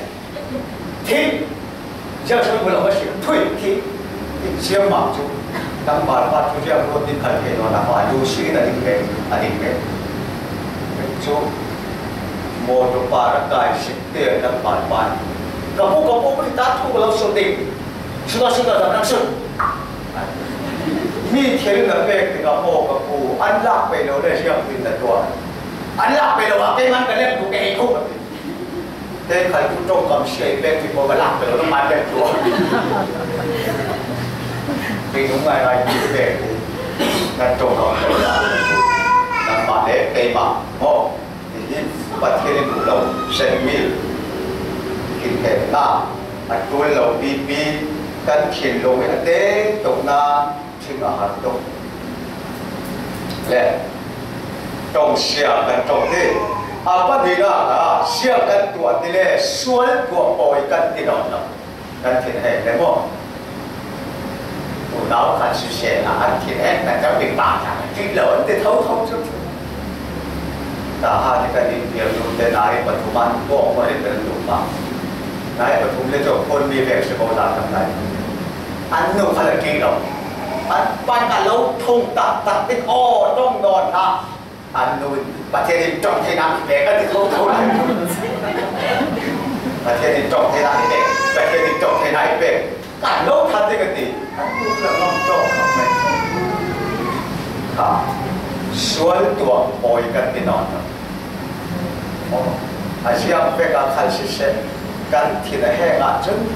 Thi, ziang sui pu law, a si, thui, thi. Siam mak cu. Tang pa pa cu ziang ruat ni khat ke no na pa lu si na ding ke, a ding ke. Cu baw cu pa rak kai si te tang pa pa. Ka pu, ka pu, pu ta thu lo su ding. Sudah, sudah, dah kan sut. Mi thil na pek tikah maw ka pu, an lak pei lo le ziang tin na tuah. An lak pe lo a, kei man ka lem tu kei ko. Kei khal tu ṭawngkam sia i pek ti ko ka lak pe lo, nangman lem tu. Kei nung ngai ngai ti pek ti. Kan ṭawngkam lo la. Nangmah le keimah maw. Hi Pathian in duh lo, sek mi. Khin hekna, a ṭul lo pipi, kan thinlung in a te tok na, thing a har tok. Le, ṭawng sia kan ṭawng ti, a pahnihna kha, sia kan tuah ti le, sual tuah pawi kan ti nawn lo. Kan thin hek le maw. Unau khat siseh a an thin hek kan chau ding bang chang, an thin lo, an ti tho tho chu. Ta ha ti kan in piang lu te nai pathum an bawk maw le kan lu bang. Nai pathum le chau phone mi vek se ko la tam lai. An nu kha la ki lo. An pan a lo thung tak tak tik aw, ṭawng nawn hna. An nu in Pathian in ṭawng theihna i pek, a ti tho tho lai. Pathian in ṭawng theihna i pek, Pathian in ṭawng theihna i pek. Kan lo ṭhat ding a ti. An nu kha la ngam ṭawng kha mai. Kha. Sual tuah pawi kan ti nawn lo. A ziak vek a khal siseh, kan thin a heng ah cun,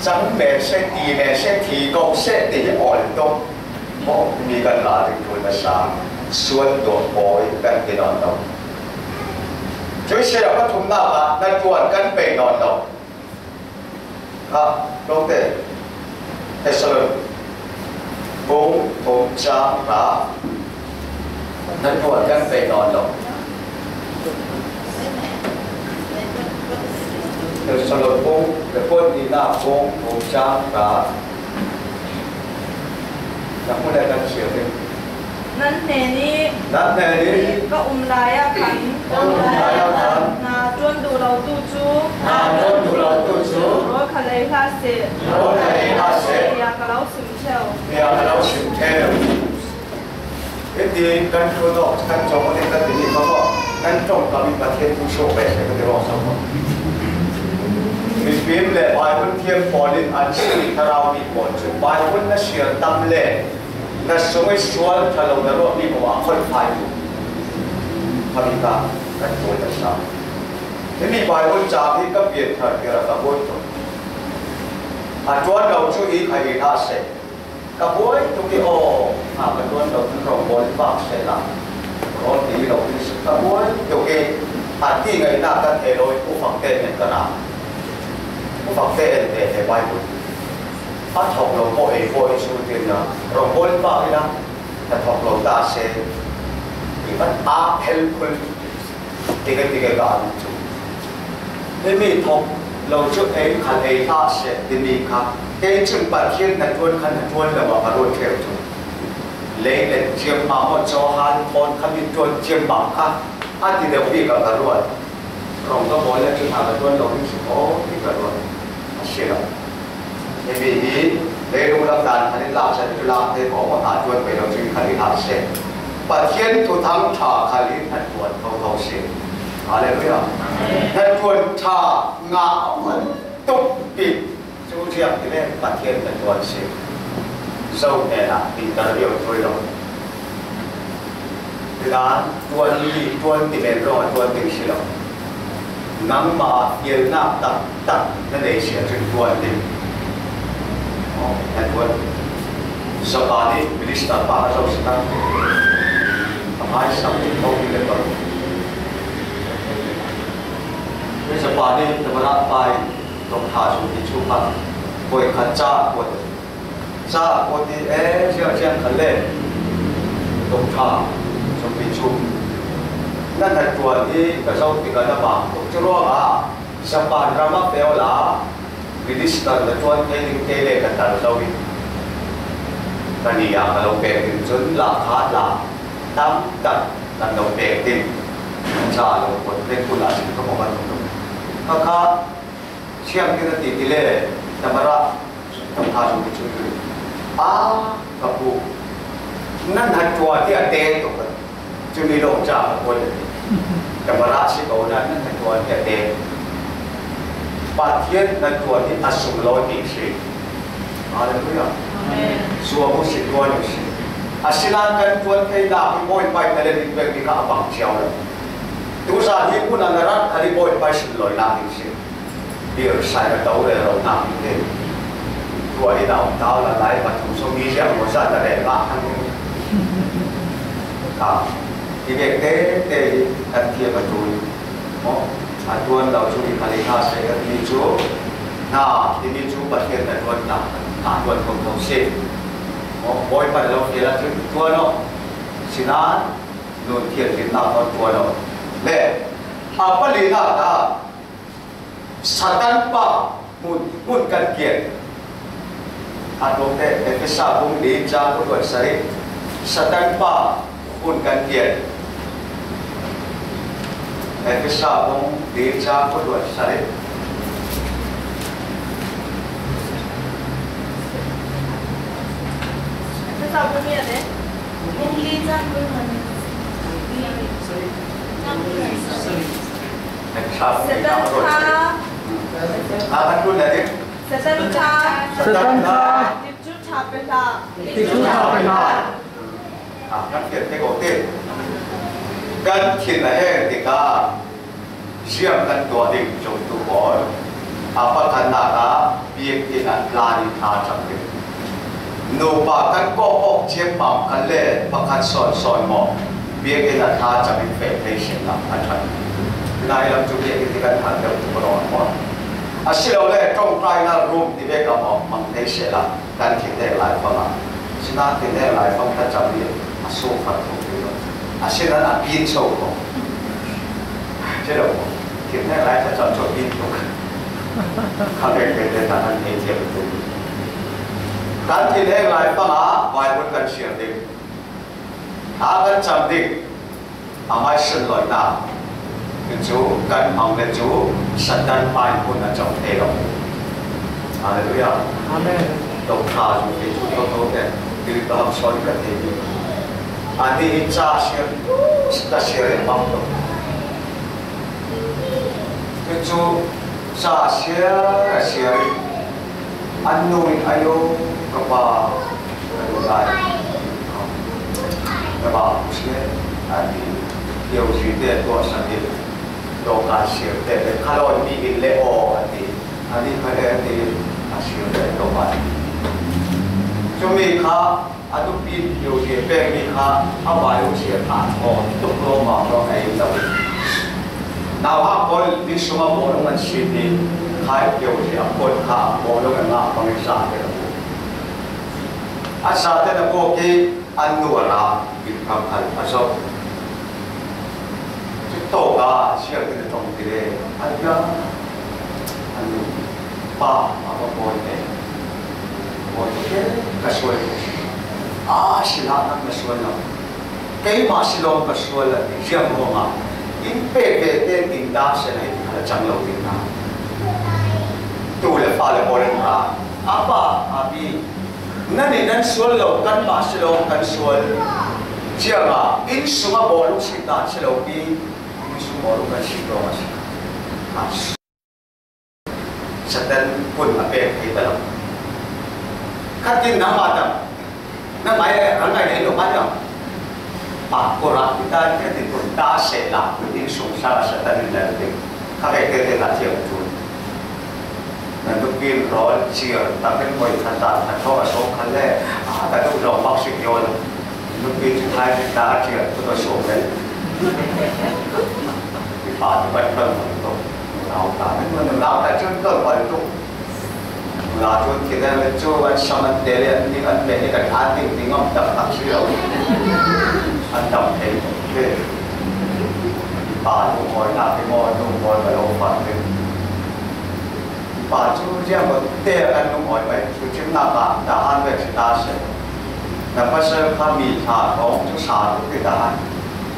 cang men seh, ti men seh, thi ko seh ti hi awl tuk. Maw, mi kan la ding ṭul hmasa, sual tuah pawi kan ti nawn lo. Cuih si lo, pathumnak ah hnaṭuan kan pei nawn lo. Kha, lawngte, Thessalon, bung thum cang hra, hnaṭuan kan pei nawn lo. Thessalon bung, le Paul nihnak bung thum cang hra. Na hmun le kan chhiar ding. Nan hnenih Nan hnenih ka um lai ah khan, ka um lai ah khan, hna ṭuan duh lo tu cu, hna ṭuan duh lo tu cu, rawl kha lei hlah seh, rawl kha lei hlah seh, tiah ka lo sim ṭheu, tiah ka lo sim ṭheu. Hiti kan ṭuan awk, kan cawng awk, kan ti nih kha maw, kan ṭongkam in Pathian thu sawh ve seh, kan ti awk so maw. Mifim le Baibal thiam pawl in an si, thlarau mi pawl cu Baibal na siar tam le, na sung i sual ṭha lo na ruahmi paoh ah kholhfai tu. Kha mi kha kan ṭuan a sa. Himi Baibal caang hi ka pianthar tiar a ka buai tuk. A ṭuan lo cu i kha i hlah seh. Ka buai tuk i aw, a ka ṭuan lo, kan rawngbawl vak seh la. Rawl ti lo in si ka buai tuk i, a ti ngaihnak ka thei lo i, u fangte nih ka ra. U fangte en te he Baibal. A thawk lo pawh ei pawh ei cu tin a, rawngbawl pah in a, a thawk lo ta se. I van a phel khul, tikah tikah ka an cu. Himi thawk lo cu ei khan ei hlah seh timi kha, kei cun Pathian hnaṭuan khan hnaṭuan lo ah ka ruat ṭheu cu. Lei le ciammam aw, Johan thawn kha mi ṭuan ciammam kha, a ti deuh bik ah ka ruat. Rong ka bawl le cun hna ka ṭuan lo ding si ko ti ka ruat. A si lo. Himi hi leilung lam dan khan in lak seh, cu lak thei ko maw, hna ṭuan pei lo cun khan i hlah seh. Pathian thuthang ṭha khan in hnaṭuan thotho si. Hallelujah. Hnaṭuan ṭha ngah a hman tuk bik. Cu ziang ti le Pathian hnaṭuan si. Zo hnenah interview ṭul lo. Tidan ṭuan mi, ṭuan ti men ruangah ṭuan ding si lo. Nangmah ah fialnak taktak na nei si ahcun ṭuan ding. Aw, hnaṭuan. Japan i minister pa a zo si tak. A hmaisam in thawk in a tong. Japan i Tamara pa i Doctor Sung Kyi Choo kha voikhat caah kuat, caah kuat i, eh, ziangziang khan le Doctor Sung Kyi Choo, na hnaṭuan hi ka zoh tikah na bang tuk. Curuangah Japan ram ah feh awla minister na ṭuan thei ding kei le ka tar zo i, ka ni ah ka lo pek ding cun lakha la tam tak kan lo pek ding. Kan ca lo kuat pek kul ah cun ka hmuh kan tuk. Kha kha, Siangtin a ti ti le, Tamara, Tamara cu ti cu tu. A, ka pu. Nan hnaṭuan hi a te tuk. Cumi lawng ca ka kuat a ti. Tamara si ko nain nan hnaṭuan hi a te. Pathian hnaṭuan hi a sunglawi mi si. Hallelujah. Amen. Suak u si, ṭuan u si. Asinain kan ṭuan theinak hi Bawipa in na le ning pek ding kha a bang cio lo. Tuzan hi hmun a na rat kha hi Bawipa i sunlawinak ding si. Birsai ka to rero nak hi te. Tua hi na om tau la lai pa tu so mi ziang mo sa ta rel ngah kha ni. Ka. Hi bek te te hi kan thiam a tu hi. Maw, a ṭuan lo cu i pali hna seh ka timi cu, hna timi cu Pathian na ṭuan hna, hna ṭuan ko ko si. Maw, Bawipa lo fial a ṭuan aw. Sinain nun thianhlimnak ko ṭuan aw. Le, a palinak ah Satan pa hmun, hmun kan kian. A tlawmte Efesa bung li cang kul duan sarih. Satan pa hmun kan kian. Efesa bung li cang kul duan sarih. Efesa bung li, bung li cang kul duan. Cang kul duan sarih. Efesa bung li cang kul duan sarih. Satan kha. Ah, kan kul duan sarih. Satan kha. Satan kha. Tikcu ṭha pe hlah. Tikcu ṭha pe hlah. Ah, kan fian te ko te. Kan thin a heng tikah ziang kan tuah ding zumtu pawl. A pakhatnak ah biakinn ah tla nih thla cam ding. Nupa kan kawh awk ciammam khat le pakhat sawnsawn maw? Biakinn ah thla cam in feh thei sin lam a ṭhat. Nai lam cu biakinn ti kan hal deuh tuk a rawn maw? Asilole ṭawngṭaina rum ti vek ah maw mang thei sehla kan thinheng laifang ah. Sinain thinheng laifang thlacam hi a sungfar tuk ti lo. Asinain a pin cho ko. Si lo maw? Thinheng lai thlacam cu a pin tuk. Kha vek vek le kan hei thiam tuk. Kan thinheng laifang ah Baibal kan siar ding. Thla kan cam ding. Amah i sunlawinak cu kan hmang le cu Satan pa in hun a co thei lo. Halleluiah. Amen. Dawngṭha cu kei cu thotho te, Billy Graham sawi ka thei mi. Anih hi ca siar, ta siar in bang lo. Cucu ca siar a siar in an nu in, "Ayo, ka pa, ka nu lai, ka pa u si," a ti. Kio si te tuah sak in, dawngka siar te le, "Kha lawi mi in le aw," a ti. Anih kha le a ti, a siar te tuah a ti. Cumi kha A tupi kio hi pek mi kha a vai u sia ta thaw tuk lo ma lo ai lo. Nau ha kol ni suma bawlung an si ti khai kio hi a kol kha bawlung an ngah pang sa te lo. A sa te na ko ki an nu a la bil kam khal a zo. Cu tawk ah sianginn a ṭong ti le, a bia, a nu, pa, a va pawi ve. Pawi ve, ka sual ko. A si hlah nak na sual lo. Keimah si lawng ka sual a ti, ziang ruangah in pek ve te ding ta se na hi ti kha cang lo ding na. Tu le fa le pawl in ra. A pa, a pi, Nan in nan sual lo, kanmah si lo kan sual. Ciangah, inn sungah bawlung si ta si lo pi, inn sung bawlung kan si lo a si. A Satan kun a pek thei ta lo. Khatin nangmah tam, nangmah le rangai nei lo ngai lo. Pakua kita ni khatin kun ta seh la, kun inn sung sa Satan in la ding. Kha ve te te ta thiam tu. Na nupi in rawl ciar tak in mawh khat ah a thawk a sawk khat le, a ka duh zawng bak si kio lo. Nupi cu tlai bik ta a ciar tuk a sawk le. Mipa tu kan ton bal tuk. Nunau ta, nunau ta cun ton bal tuk. Nunau cu thil le cu an sam an tel i an ding an meh i kan an ding ding ngam tak tak si lo. An dam thei tuk. Mipa tu hawinak i maw, nu hawi bal lo fak ding. Pa cu ziangmaw te kan lungawih mai, cu cimnak ah tahan ve si ta si. Na pasal kha mi thla thawng cu sa tuk ti tahan.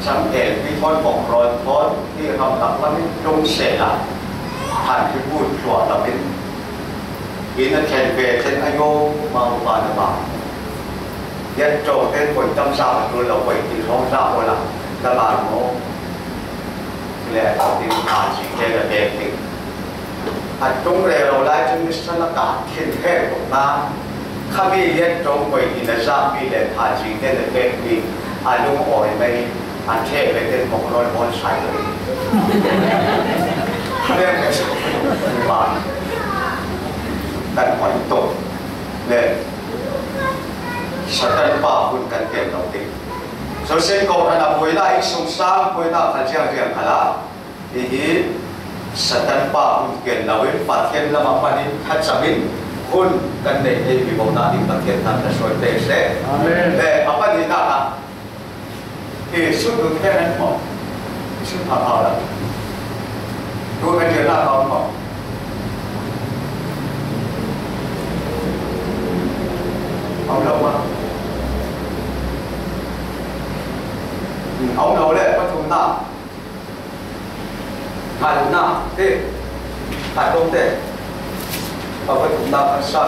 Cang el pi thawn kong rawl thawn ti ramlak lam in tlung sehla. Han hi put thluah lam in. Inn a thlen ve thlen a yo mau pa na ba. Yan ṭawng ten poi tam sa a tul lo poi ti hrawng sa aw la. Ka ba maw. Le a ṭawng ding a ci te la bek ding. A tung rero lai cun misa lakah thin her tuk nain Khami lian ṭawng koi in a zak mi le pha cing te le pek mi a lung awi mai a ṭheh ve te mawk rawn hawn sai lo. Lem ke sa pa kan hoi tawk le Satan pa hun kan tel lo te. Zosen ko kan a buaina insung sang buaina khan ziang ziang khala. Hihi Satan pa hun ken loin Pathian lama panin thachamin hun kan nei thei mi bawlna ding Pathian tan ta suai te se. Amen. Le a panina kha. Hi sun dun ken an maw. Sun pha pha la. Tu kan dia na ka maw. Om lo ma. Om lo le pathumna. Khatna te, khat dong te, a pathumna khat sa.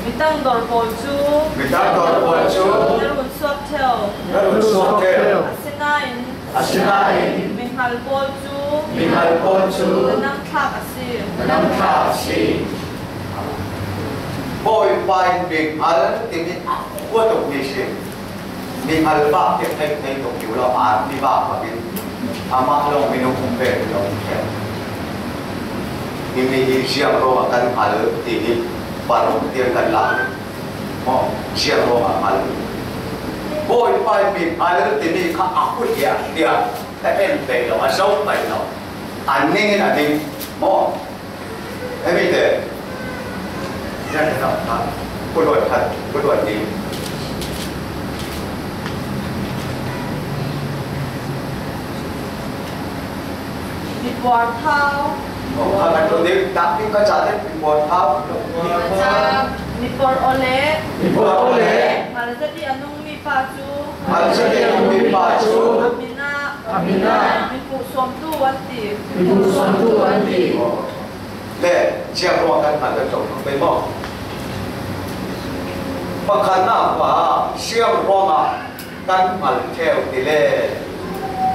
Midang dawr pawl chu, midang dawr pawl chu, na run suak theu, na run suak theu. Asinain, asinain, mihngal pawl chu, mihngal pawl chu, na nang thlak a si, na nang thlak a si. Bawipa in mihngal timi a khuat awk mi si. Mihngal bak te thei thei tuk kiu lo, army bak bangin amah lawng minung um ve lo khem. Himi hi ziang ruangah kan hngal ti hi paruk tiang kan la. Maw, ziang ruangah hngal. Bawipa in mihngal timi kha a khuat hiah hiah a en pei lo, a zo pei lo. A ning in a ning. Maw, Hemi te. Yan ka ta. Ku luat khat, ku luat ni. Mipuar thau. Oh, ka ka tu ni, tak ni ka cha te mipuar thau. Mipuar thau. Mipuar ole. Mipuar ole. Ngal zet i a nung mi pa chu. Ngal zet i a nung mi pa chu. A min ah. A min ah. Mipuh suamtu an ti. Mipuh suamtu an ti. Oh. Le, ziang ruangah kan hngal kan co thang pei maw? Pakhatna kha, ziang ruangah kan hngal theu ti le,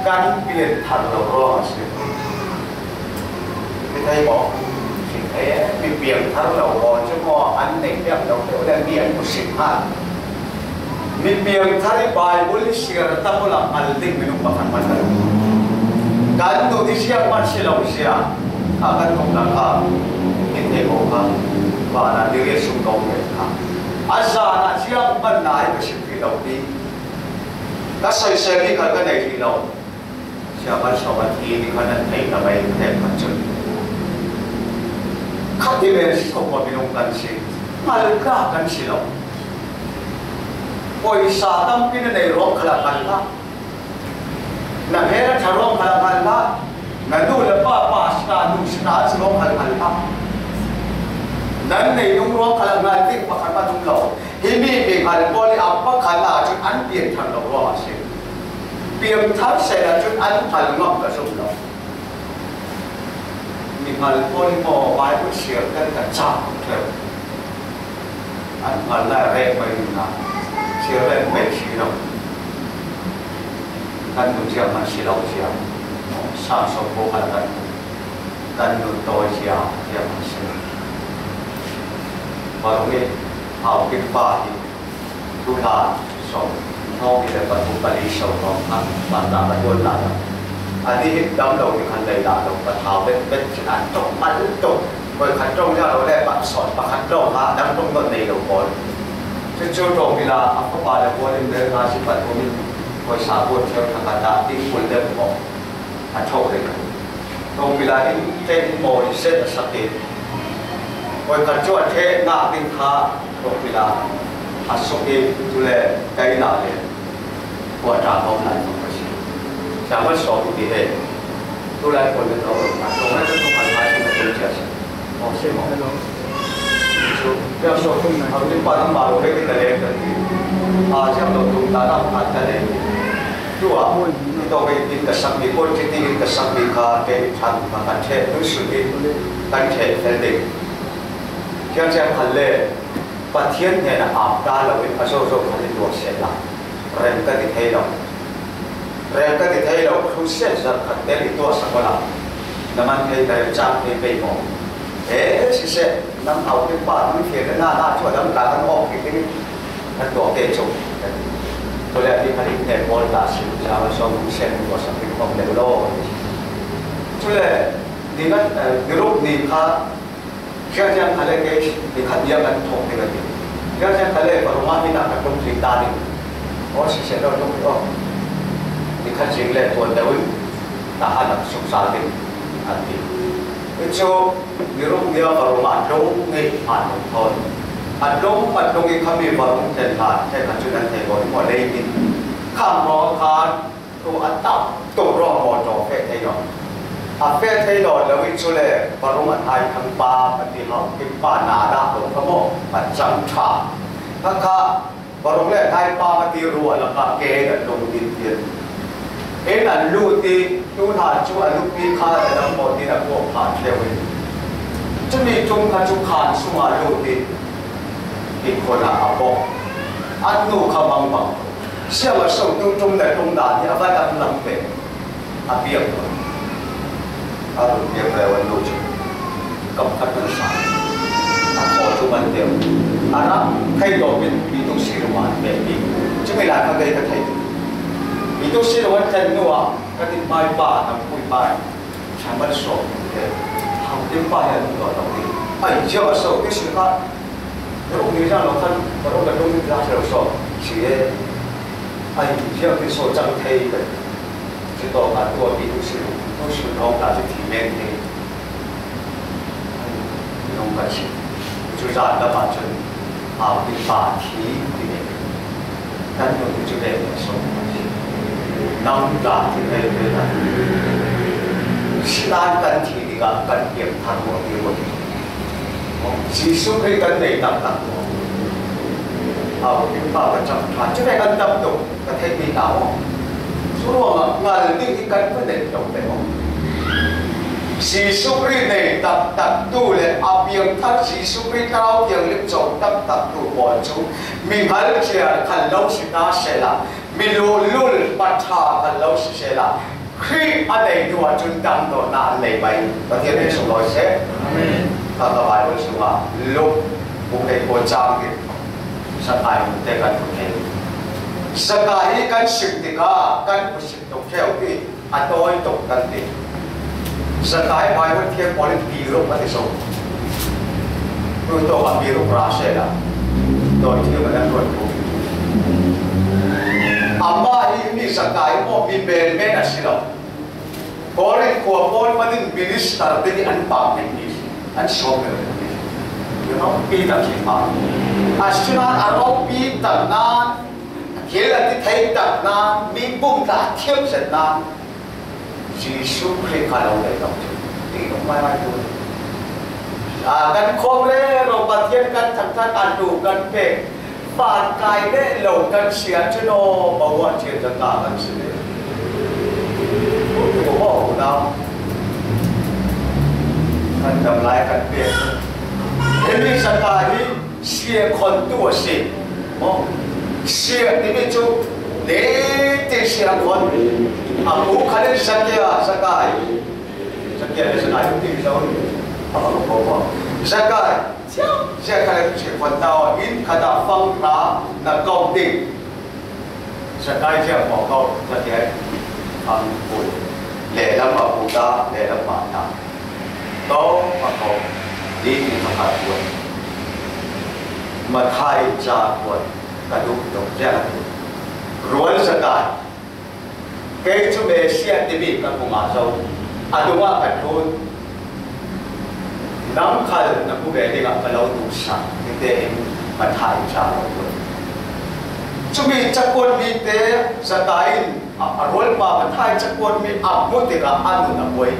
kan pianthar lo ruangah si. Mi thei maw? Si thei, mi piangthar lo maw? Chu maw, an nei piang lo theu le, mi an mu si kha. Mi piangthar i Bible i siar tam ula ngal ding minung pakhat man kan. Kan duh i ziak man si lo sia. A kan duh na kha. Kin thei ko kha. Bana diri sum ko nge kha. A zana ziak man na i ka sim pi lo pi. Ka soi se mi ka ka nei pi lo. Siapa siapa ti ni kha nan thei ta mai thei kha chun. Kha ti le si ko ko minung kan si. Ngal ka kan si lo. Pawisa tampi na nei ruang khala khan la. Na hmel a ṭha ruang khala khan la. Na nu le pa pastor nu sina chu ruang khala khan la. Nan nei nung ruang khala ngal ding pakhat ma tum lo. Hi mi mi ngal pawl i a pakhat la chu an pianthar lo ruang a si. Pianthar se la chu an hngal ngam ka zum lo. Mihngal pawl i maw Bible siar kan ka chak theu. An hngal lai rek mai ni na. Siar rek mai si lo. Kan nun ziak man si lo ziak. Sa so ko kan kan. Kan nun tawi ziak ziak man si lo. Baru ni hau kin pa hi. Thu hla sawm, hnawng hi le pathum pali sawm hnawng kha, pan ta ka tuan la la. A ni hi dam lo ni khan lei la lo, pa thau vet vet chin an ṭawng mal ṭawng. Koi khat ṭawng ya lo le, pa sawt pakhat ṭawng kha, dam ṭawng dawt nei lo pawl. Chu chu ṭawng hi la, a fapa le pawl in bel kha si pathum in, koi sa kuat cheu thak a ta, ding kul le pawl. A ṭhawk reng a. Ṭawngpila in ṭhen in mawi zet a sak in. Koi khat chu a ṭheh ngak ding kha ṭawngpila a suk in, chule kaina le kua ṭa kawm lai kawm ka si. Siapa sawm in ti he. Tulai koi le tawh a ṭawng lai ṭawng khat lai sin a ṭawng cia si. Aw, si maw? Hello. Chu, pia so, a ri pa nang ma lo he ki ta le ta ti. A, siam lo tum ta na pa ta le. Chu a, ni to ke in ka sak mi, ko chi ti in ka sak mi kha, ke in chan ka kan che, tu su ni, kan che fel de. Kia che khan le, Pathian hnena ap ta lo in, a zo zo khan in lo se la. Rem ka ti thei lo. Rem ka ti thei lo, crusade zar khat te i tuah sak la. Na man thei ta, chang thei pei maw. E, siseh, nang hau te pa, nang thei na na chu a dam ta kan awk thei ding. Kan tuak te chu. Chu le a ti khat in hne pawl ta si, sa ma sawm sen ko sa pi khawm le lo. Chu le, ni kan, eh, ni ruk ni kha, Ziang ziang kha le kei, ni khat ziang kan thawk ding a ti. Ziang ziang kha le, va rung ah mi na kan tum thei ta ding. Aw, siseh lo tum aw. Ni khat zing le tuan deuh in, ta han a suk sa ding, an ti. Hi chu, ni ruk ni a va rung a dong ngei a nung thawn. A dong, a dong i kha mi va rung ten hlan, te kha chu nan thei lo i maw lei in. Khang rawng khan, Tu a tam tuk ruang mawtaw feh thei nawn. A feh thei nawn lo i cu le, va rung a hnai thang pa, a ti hau, kip pa na dah lo kha maw, a cang ṭha. Kha kha, va rung le hnai pa, a ti ruah lakah ke na tlung din tian. E na lut i, tu hna cu a lupi kha, a dang maw tin a kuak kha ṭheu i. Cumi ṭum kha cu khan sungah lut i, i khun ah a bawk. An nu kha mangbang. Siang a so tu tum le tum dan hi a va dang lam ve. A piak lo. A run piak le wan lo chu. Kam khat man sa. A thaw chu man deuh. A ra thei dawh pin mi tu si lo man ve pi. Chumi lai kha dei ka thei. Mi tu si lo wan thlen nu a ka tin mai pa, nam pui pa. Siangpahrang sawm te, hau te pa hian an dawt lo ding. Ai, ziak a so, ti si kha, na uk ni zan lo khan, ka uk ka tum ni tla si lo sawm, si e. Ai, ziak ti so chang thei ka. Chu tawk a tua pi tu si, tu si lo ka chu thi men thei. Ai, nong ka si. Chu zan lamah chuan, hau te pa thi ti mai. Kan nun chu ve ve so. Nang tla ti ve ve la. Sinan kan thi ding a kan piang thar maw ti maw ti. Jesu Khrih kan nei tak tak maw. Hau te pa ka chang ṭha chu ve kan tam tuk ka theih mi ta maw. Chu ruangah ngal ding hi kan va nei tuk ve maw. Jesu Khrih nei tak tak tu le a piang thar Jesu Khrih Thlarau Thianghlim co tak tak tu pawl chu mi ngal chiar khan lo si ta sela, mi lulul pa ṭha khan lo si sela, Khrih a neitu ah cun dangdawhna an nei mai. Pathian min sunglawi seh. Amen. Ka, ka Bible sungah Luke bung hleikua chang hi Zakai te kan hmu thei. Zakai hi kan sim tikah kan hmu sim tuk ṭheu hi. A tawi tuk kan ti. Zakai Bible thiam pawl in pi ruk a ti so. Tui tawk a pi ruk ra se la. Tawi thiam a nan ruat tuk. Amah hi mi Zakai maw mi melmen a si lo. Korin khua pawl panin minister te hi an pam hmanh mi, an sawm hmanh mi. You know, pi tak hi pam. Asinain a rawpi tak nan, thil a ti thei tak nan, mi pum tla thiam zet nan, Jesuh Khrih kha lo lei lo cu, ti lo mai mai tu. A kan khawm rero, Pathian kan thangṭhat, a hnu kan pek, van kai leh lo kan si ahcun aw, mo ah cian kan ta kan si ve. Ko ko mo ko na. Kan dam lai kan pek. Himi Zakai hi siakhontu a si. Maw? Siah timi cu lete siakhon. A pu kha le Zakia, Zakai. Zakia le Zakai timi zo. A ko ko ko. Zakai. Ziah, ziah kha le chim khuan ta aw, inn khat ah fang hra na kawm ding. Zakai ziah maw ko, Zakai fang pui. Lehlam a pu ta, lehlam mah ta. To, a ko, ni ti kha kha kuan. Mathai ca kuan, ka duh dong ziah a ti. Rual Zakai. Kei cu Messiah timi ka hmu ngah zo. A dungah ka thlun. Nang khal na hmu ve dingah ka lo duhsak, ti tein Mathai ca lo thlun. Cumi cakuat mi te Zakai in a, a rualpa Mathai cakuat mi a hmuh tikah a nun a buai.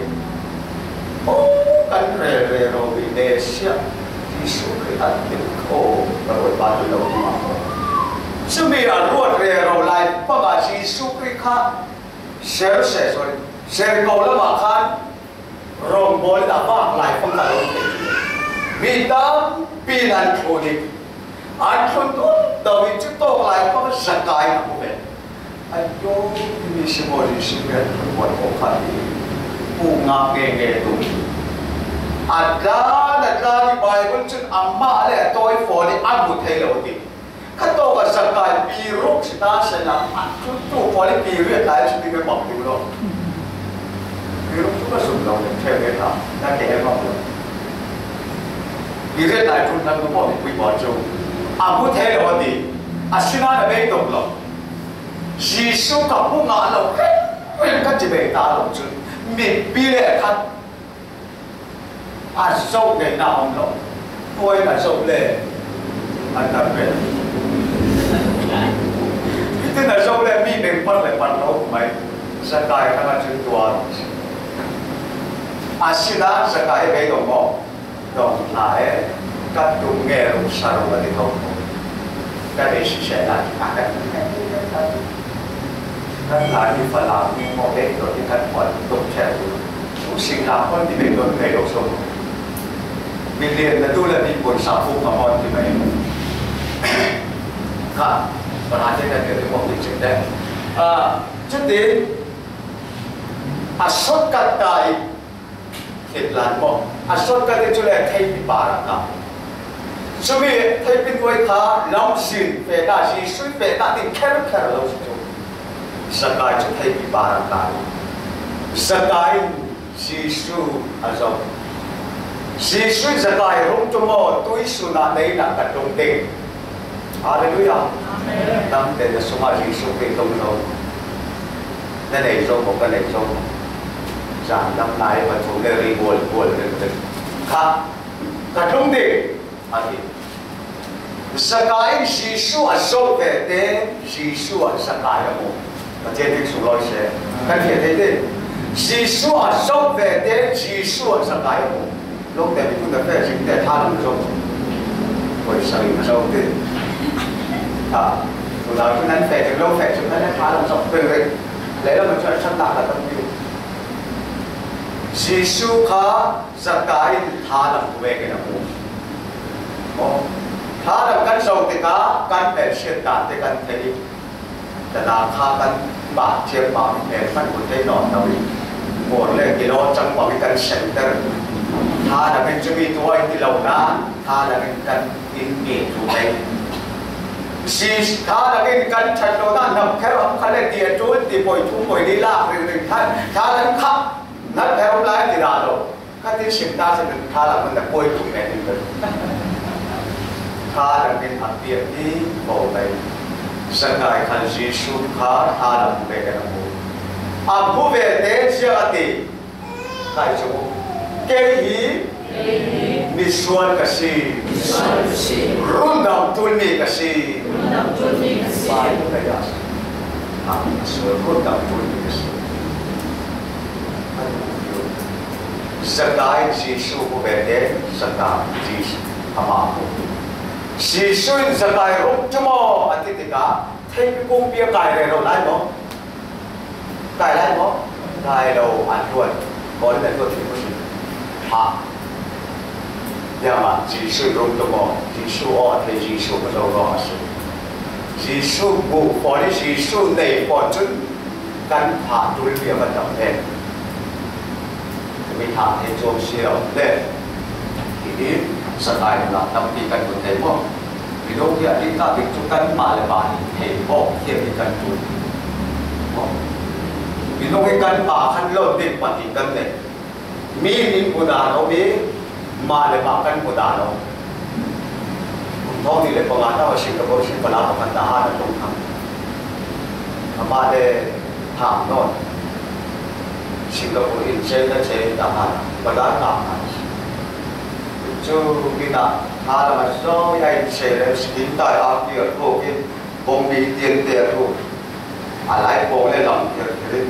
Aw, kan rel rero mi Messiah Jesuh Khrih a ti kho, ka ruat pa tu lo tu ma. Cumi a ruat rero lai panga Jesuh Khrih kha ser se, sorry, ser ko lamah khan rawngbawl in a vak lai panga lo thei. Mi tampi in an thlun i, an thlun tawk tawk i cu tawk lai panga Zakai a hmu ve. Ayo, himi si maw Jesuh Khrih a ṭhutbuan ko kha hi. Pu nga nge nge tu. A tlan, a tlan i Bible cun amah le a tawi fawn i a hmu thei lo ti. Kha tawk a Zakai pi ruk si ta sehna a tu tu fawn i pi riat lai si ti nge bang ding lo. Pi ruk cu ka sum lo, ṭheu nge ta, na ke he bang lo. Pi riat lai tu nan tu fawn i pui bawn cu a hmu thei lo ti. Asinain a bei tuk lo. Jesuh ka hmu ngah lo, kan ti bei ta lo cun mipi le khat a zoh ngeihnak a um lo. Puai a zoh le a tar ve. Hitin a zoh le mi beng par le par lo mai. Zakai kha cun tuar. Asinain Zakai bei dong maw? Dong hna e, ka tum nge ruk sa ruk a ti kho ko. Ka dei siseh lai, a kan kan kan kan kan kan lai mi Falam mi maw, dei dawh ti kan puan tuk ṭheu tu. U sing la puan ti mei dawh mei lo so. Mi lian na tu le mi puan sa puk ma puan ti mei. Kha, pahra te kan ke ti maw ti cik te. A, cuti, a shortcut ta i, Thitlan maw? A shortcut te cu le theipi par a ta. Cumi theipi nuai kha lamzin fehna, Jesuh fehna ding kher kher lo si cu. Zakai cu theipi par a ta. Zakai in Jesuh a zoh. Jesuh in Zakai rung cu maw, tuisun ah neinak ka tlung ding. Hallelujah. Amen. Dangte na sungah Jesuh Khrih tlung zo. Na nei zo maw, ka nei zo maw? Zan dang nai pathum le ri bual bual ringring kha ka tlung ding a ti. Zakai in Jesuh a zoh ve te, Jesuh ah Zakai a hmu. Pathian ding sunglawi seh. Kan fiah thei te. Jesuh a zoh ve te, Jesuh ah Zakai a hmu. Lawngte mi tun a feh zing te thalam zo. Koi sa in zo te. Ha. Tunau cu nan feh zing lo feh zing nan thalam zo pe ve. Leilam a cu a chan nak a tam piu. Jesuh kha Zakai in thalam vekin a hmu. Maw? Thalam kan zoh tikah kan hmelsiat dan te kan theih. Tana kha kan bah thiam pah mi hmel hman hmu thei nawn lo i, muar le kilawt cang bang i kan senter. Thalam in cumi tuah in ti lo nain thalam in kan in ke cu hei. Si thalam in kan ṭhat lo nain namkher a um kha le ti a ṭul ti poi thu poi li lak ringring khan thalam kha namkher a um lai ti dah lo. Kha tin sim ta si, thalam in na kuai tuk men in. Thalam in a piak hi ko mai. Zakai khan Jesuh kha thalam ve kan a hmu. A hmu ve te cia a ti. Kai cu. Kei hi misual ka si. Rundam ṭulmi ka si. Pai ka ya. A misual rundam ṭulmi ka si. Zakai Jesuh hmu ve te, Zakai Jesuh amah hmu. Jesuh in Zakai rung cu maw a ti tikah theipi kungpi a kai rero lai maw? Kai lai maw? Kai lo, an luan. Kawl le luan thei maw si? Ha. Ziangah Jesuh rung cu maw? Jesuh aw a thei, Jesuh ka zo lawng a si. Jesuh hmuh pawl i Jesuh nei pawl cun kan thah ṭulmi a va tam ve. Cumi thah thei cuang si lo le. Hi hi, Zakai nunnak tampi kan hmu thei maw? Minung hi a ding ka ding cu kanmah le mah hi thei awk thiam hi kan ṭul. Maw? Minung hi kanmah khan lon ding pahnih kan nei. Mi in in hmu dan a um i, mah le mah kan hmu dan a um. Kum thawng nih le panga ta Singapore sin pala pakhat ta han a tlung kha. Amah le hang nawn. Singapore in China che ta han, pala ta han. Cu mi ta ha lam a zo ya in che le skin ta a pi a ko ke bong mi tian te a ko. A lai pawng le lam kher kher in.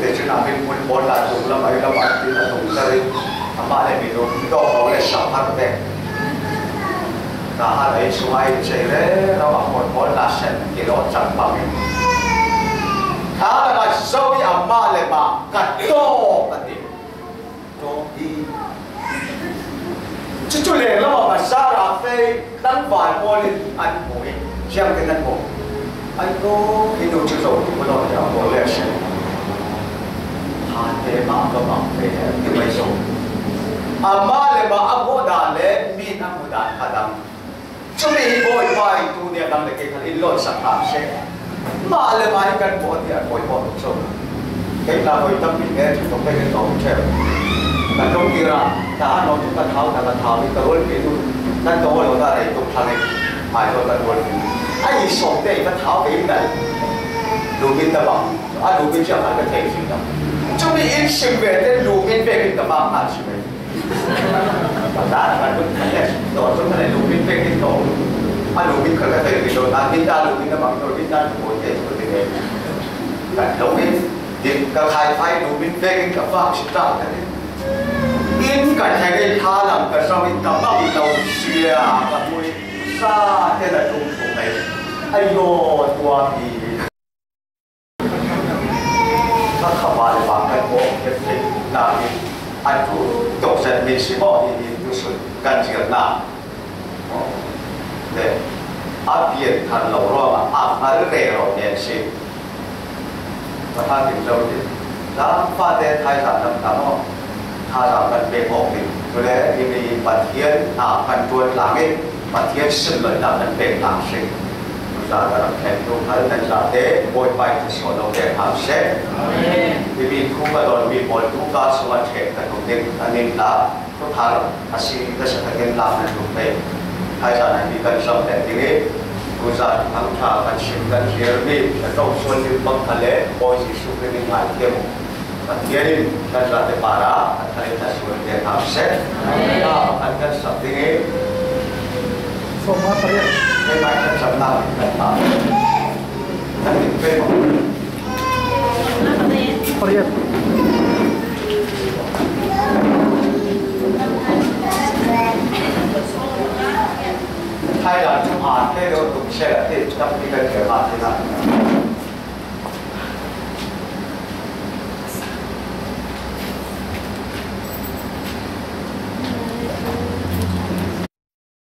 Te cun a min hmun pawl hna tlung lam ai lam ah tin a tlung ter in. Amah le minung dawh pawng le sam har pek. Ka ha lei sung ai cei le lam a hmun pawl hna sen kilawh cang bang in. Kha lam a zo i amah le mah ka tawk a ti. Ṭawk hi. Cucu lenglam ah Bazaar ah fei tlangval pawl in an hmu i, ziangtin an hmu? An hmu, hi nu cu zo tuk maw, hi a pawl le a si. Ate mah ka bang ve, ti mai so. Amah le mah a bawh dan le mi a mu dan kha dang. Cumi hi Bawipa in tuni a dang le kei khan in loisak hram seh. Mah le mah hi kan bawh ti a Bawipa tuk so. Kei ta Bawi tampi nge thu tuk kei kan tawh ṭheu. Kan ṭawng kira, ta a nawng chu ka thau, ta ka thau, ka rual pi tu. Kan tawh lo ta rei tuk thang e. Mai tawh kan rual pi. A i sawm te i ka thau kei in dai. Lu min ta bang. A lu min cia khan ka thei si ta. Cumi in sim ve te lu min ve in ka bang na si ve. Ka ta ka lu min ka le. Tawh chu ka le lu min ve in tawh. A lu min ka ka thei si lo. Na min ta lu min na bang tawh min ta lu min te ko te ne. Ka lo min. Din ka khai khai lu min ve in ka bang si ta ka ne. In ka thei in tha lam ka sau in ka bang lo sia ka mui. Sa te la tung tung nei. Ai lo tua hi. Ka kha ba le ba kan ko ke te na ni. A tu tok zat mi si mo ni ni tu sun kan zia na. Le a pian kan lo ro ma a ngal re ro ne si. Ka ha tin lo ni. La fa te thai sa nam ta mo. Tha sa kan pe mo ni. Tu le ni ni Pathian a kan tuan la ni. Pathian sim lo na kan pe la si. Za ka rak thlen tu hal nan zate, Bawipa in thluasuah lo pek hau seh. Amen. Hi mi thu ka dawn mi pawl tu ka sung a ṭheh ka tum ding a ning ta, thu thar a si ka sa ka gen la nan tum pei. Hai za nan mi kan zam pek ding i, tu za tu hang ṭha kan sim kan zir mi, ka ṭawng sual lim bang kha le, Bawi Jesuh Khrih min ngai tiang. Pathian in kan zate para, kan thalen ta sual tiang hau seh. Amen. Ka kan kan sak ding i, Sawmnga pariat. Pariat. Thailand chu han te lo tuk se la te tam ti ka ke ma ti na.